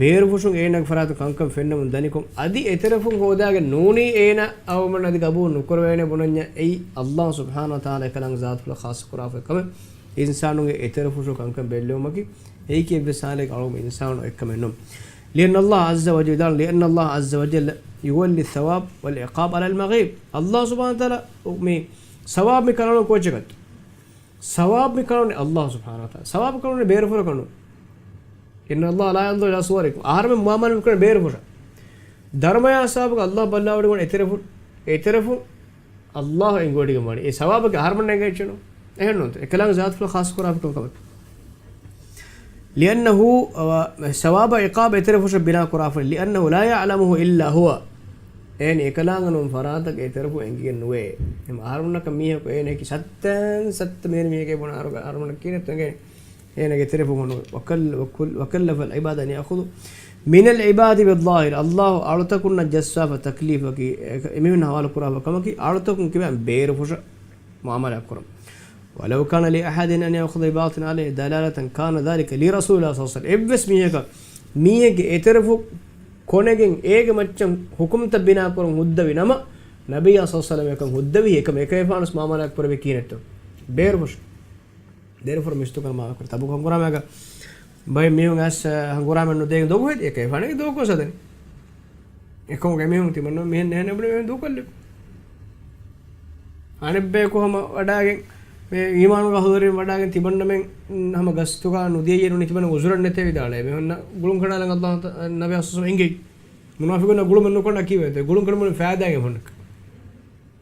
ބޭރުފުށުން އޭނަގެ ފަރާތުން ކަންކަން ފެންނަމުން ދަނިކޮށް އަދި އެތެރެފުށް ހޯދާގެން ނޫނީ އޭނަ އަޅުގަނޑުމެން އަދި ގަބޫލު ނުކުރެވޭނެ ބުނަންޏާ އެއީ ﷲ ސުބްޙާނަހޫ ވަތަޢާލާ އެކަލާނގެ ޒާތުފުޅަށް ޚާއްޞަ ކުރާފައި ކަމެއް. އިންސާނުންގެ އެތެރެފުށު ކަންކަން ބެއްލެވުމަކީ އެއީކީ އެއްވެސް ހާލެއްގަ އަޅުގަނޑު އިންސާނު އެއްކަމެއް ނޫން. لأن الله عز وجل، لأن الله عز وجل يولي الثواب والعقاب على المغيب. ﷲ ސުބްޙާނަހޫ ވަތަޢާލާ މި ސަވާބު މި ކަންނަނީ ކޯއްޗަކަށް؟ ސަވާބު މި ކަންނަނީ ﷲ ސުބްޙާނަހޫ ވަތަޢާލާ. ސަވާބު ކަންނަނީ ބޭރުފުށަށް ނޫން. إن الله لا ينظر إلى صوركم. އަހަރެމެން މުއާމަލާ މި ކުރަނީ ބޭރުފުށަށް. ދަރުމަޔާ ހިސާބުގަ ﷲ ބައްލަވާ ވަޑައިގަންނަވަނީ އެތެރެފުށް، އެތެރެފުށް ﷲ އެނގިވަޑައިގަންނަވަނީ. އެ ސަވާބަކީ އަހަރެމެންނަށް އެނގޭ އެއްޗެއް ނޫން. އެހެން ނޫންތަ؟ އެކަލާނގެ ޒާތުފުޅަށް ޚާއްޞަ ކުރާފަ ކަމެއް. ލިއަންނަހު، އަ، ސަވާބަ އިޤާބަ އެތެރެފުށަށް ބިނާކުރާފަ، ލިއަންނަހު ލާ ޔަޢްލަމުހު އިއްލާ ހުވަ. އޭނަ އެކަލާނގެ ނޫން ފަރާތަކަށް އެތެރެފުށް އެނގިގެން ނުވޭ. އެހެން އަހަރުންނަކަށް މީހަކު އޭނަ އެކި ސައްތައިން ސައްތަ މިހެން މީހެކޭ ބުނާ އަހަރު، އަހަރުންނަށް ކީނެއްތޯ އެނގޭނެ. އޭނަގެ ތެރެފުށް ހުންނު ވަކައް-، ވަކުލް-، ވަކައްލަފަ އަލް ޢިބާދަ އަން ޔައްޚުޛޫ މިނަލް ޢިބާދި ބިއްޒާހިރި. ﷲ އަޅުތަކުންނަށް ޖައްސާފަ ތަކްލީފަކީ، އެ-، އެމީހުން ހަވާލު ކުރާފަ ކަމަކީ، އަޅުތަކުން ކިބައިން ބޭރުފުށަށް މުޢާމަލާތް ކުރަން. ވަލައު ކާނަ ލިއަޙަދިން އަން ޔައްޚުޛަ ބިބާޠިނި ޢަލައިހި ދަލާލަތަން ކާނަ ޛާލިކަ ލިރަސޫލިﷲ ޞައްލަﷲު ޢަލައިހި ވަސައްލަމަ. އެއްވެސް މީހަކަށް މީހެއްގެ އެތެރެފު ކޮނެގެން އޭގެ މައްޗަށް ޙުކުމްތައް ބިނާކުރަން ހުއްދަވި ނަމަ، ނަބިއްޔާ ޞައްލަﷲު ޢަލައިހި ވަސައްލަމަ އެކަން ހުއްދަވި އެކަމަށް އެކަލޭގެފާނުވެސް މުޢާމަލާތް ކުރެވޭ ކީނެއްތޯ؟ ބޭރުފުށަށް. ބޭރުފުށުން މީސްތަކުން މުޢާމަލާތް ކުރޭ. ތަބޫކު ހަނގުރާމައިގަ ބައެއް މީހުން އައިސް ހަނގުރާމަ ނުދޭގެން ދޮގު ހެދި އެކަލޭގެފާނުގެ ދުވަހަކުވެސް ހަދަނީ. އެކަމުގެ މީހުން ތިމަންނަ މިހެން އެހެން އެބުނި މީހުން ދޫކޮށްލި. އަނެއްބަޔަކު ހަމަ ވަޑާގެން، މި އީމާނުގެ ޙުޟޫރީން ވަޑާގެން ތިމަންނަމެން ހަމަ ގަސްތުގަ ނުދިޔައީ ނޫނީ ތިމަންނަ ޢުޛުރެއް ނެތޭ ވިދާޅުވޭ. މިހުންނަ ގުޅުން ކަނޑާލަން ﷲ ތަ-، ނަބީ ޞައްލަﷲު ޢަލައިހި ވަސައްލަމަ އެނގޭ. މުނާފިޤުންނަށް ގުޅުމެއް ނުކަނޑާ ކީއްވެ؟ ގުޅުން ކަނޑުމުޅި ފައިދާއެއް އެމީހުންނަކަށް.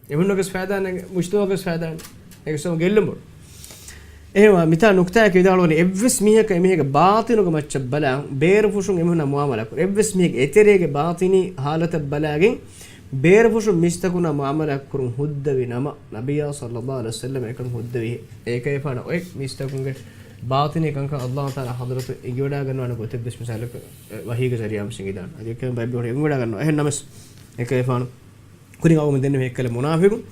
އެމީހުންނަކަށް ފައިދާ ނެތް، މުޖްތަމަޢަކަށް ފައިދާ ނެތް. އެކަސް ގެއްލުން ބޮޑު. އެހެންވާ، މިތާ ނުކްތާއަކީ ވިދާޅުވަނީ، އެއްވެސް މީހަކަށް އެމީހެއްގެ ބާޠިނުގެ މައްޗަށް ބަލާ، ބޭރުފުށުން އެމީހުންނާ މުޢާމަލާ ކުރުން. އެއްވެސް މީހެއްގެ އެތެރޭގެ ބާޠިނީ ޙާލަތަށް ބަލާގެން، ބޭރުފުށުން މީސްތަކުންނާ މުޢާމަލާ ކުރުން ހުއްދަވި ނަމަ، ނަބިއްޔާ ޞައްލަﷲު ޢަލައިހި ވަސައްލަމަ އެކަން ހުއްދަވި. އެކަލޭގެފާނަށް އޮތް މީސްތަކުންގެ ބާޠިނީ ކަންކަން ﷲ ތަޢާލާ ޙަޟްރަތު އެނގިވަޑާގަންނަވާނެ ގޮތެއްވެސް މިސާލަކަށް، ވަޙީގެ ޒަރީޢާ ވެސް އެނގިދާނެ. އަދި އެކަން ބައެއް ބޭފުޅުން އެނގިވަޑާގަންނަވާ. އެހެން ނަމަވެސް، އެކަލޭގެފާނު ކުރިން އަޅުގަނޑު ދެންނެވި އެއްކަލަ މުނާފިޤުން،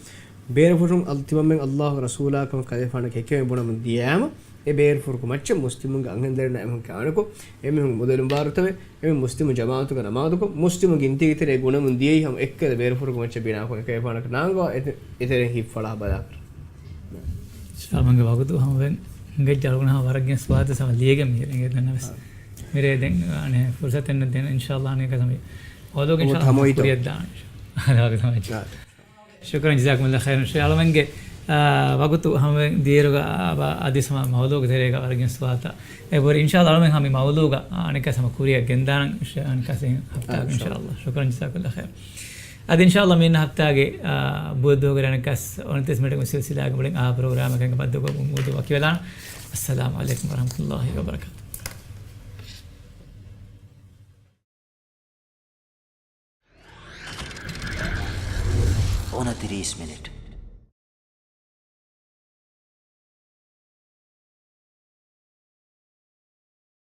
ބޭރުފުށުން އަލް-، ތިމަންމެން ﷲ ރަސޫލާ ކަމަށް ކަލޭގެފާނަށް ކެކޭ ބުނަމުން ދިޔައިމަ، އެ ބޭރުފުށުގެ މައްޗަށް މުސްލިމުންގެ އަންހެން ދަރިންނާ އެމީހުން ކާނެކޮށް، އެމީހުން މުދަލުން ބާރުތަވެ، އެމީހުން މުސްލިމު ޖަމާޢަތުގަ ނަމާދުކޮށް، މުސްލިމުންގެ އިންތީގެ ތެރޭ ގުނަމުން ދިޔައީ ހަމަ އެއްކަލަ ބޭރުފުށުގެ މައްޗަށް ބިނާކޮށް، އެކަލޭގެފާނަކަށް ނާންގާ އެތެ-، އެތެރެއިން ހިތްފަޅާ ބަލާކަށް. ޝާމަންގެ ވަގުތު ހަމަވެން ހިނގައްޖެ އަޅުގަނޑަށް ވަރަށް ގިނަ ސުވާލުތައް ހަމަ ލިޔެގެން މިހިރެނގެ ދެންނަވެސް. އާ. މިރޭ ދެން އަނެއް ފުރުސަތެއް ނެތް ދެން އިންޝާﷲ އަނެއްކާ ހަމަ ހޯލޯގެ އިންޝާﷲ ހަމަ ކުރިޔަށް ދާނެ. އާ، ހަމަ އިތުރު. ޝުކުރަން ޖަޒާކުމުﷲ ޚައިރަން. ޝޭޚް އަޅުމެންގެ، އާ، ވަގުތު ހަމަވެން ދިޔައިރުގަ، އާ، އަދި ހަމަ މައުޟޫގެ ތެރޭގަ ވަރަށް ގިނަ ސުވާލުތައް އެބަހުރި. އިންޝާﷲ އަޅުމެން ހަމަ މައުޟޫގަ، އާ، އަނެއްކާ ހަމަ ކުރިޔަށް ގެންދާނަން އަނެއްކާ އިންޝާﷲ. ޝުކުރަން ޖަޒާކުމުﷲ ޚައިރަން. އަދި އިންޝާﷲ މިއަންނަ ހަފްތާގެ، އާ، ބުދުގެ ރޭ އަނެއްކާ އޮނިތިރީސް މިނެޓުގެ ސިލްސިލާގަ މުޅިން އާ ޕްރޮގްރާމަކަށް ބައްދަލުކޮށް މައުޟޫ ވަކިވެލާނަން. އައްސަލާމު ޢަލައިކުމް ވަރަޙްމަތުﷲ ވަބަރަކާތުހު. އޮނަތިރީސް މިނެޓް.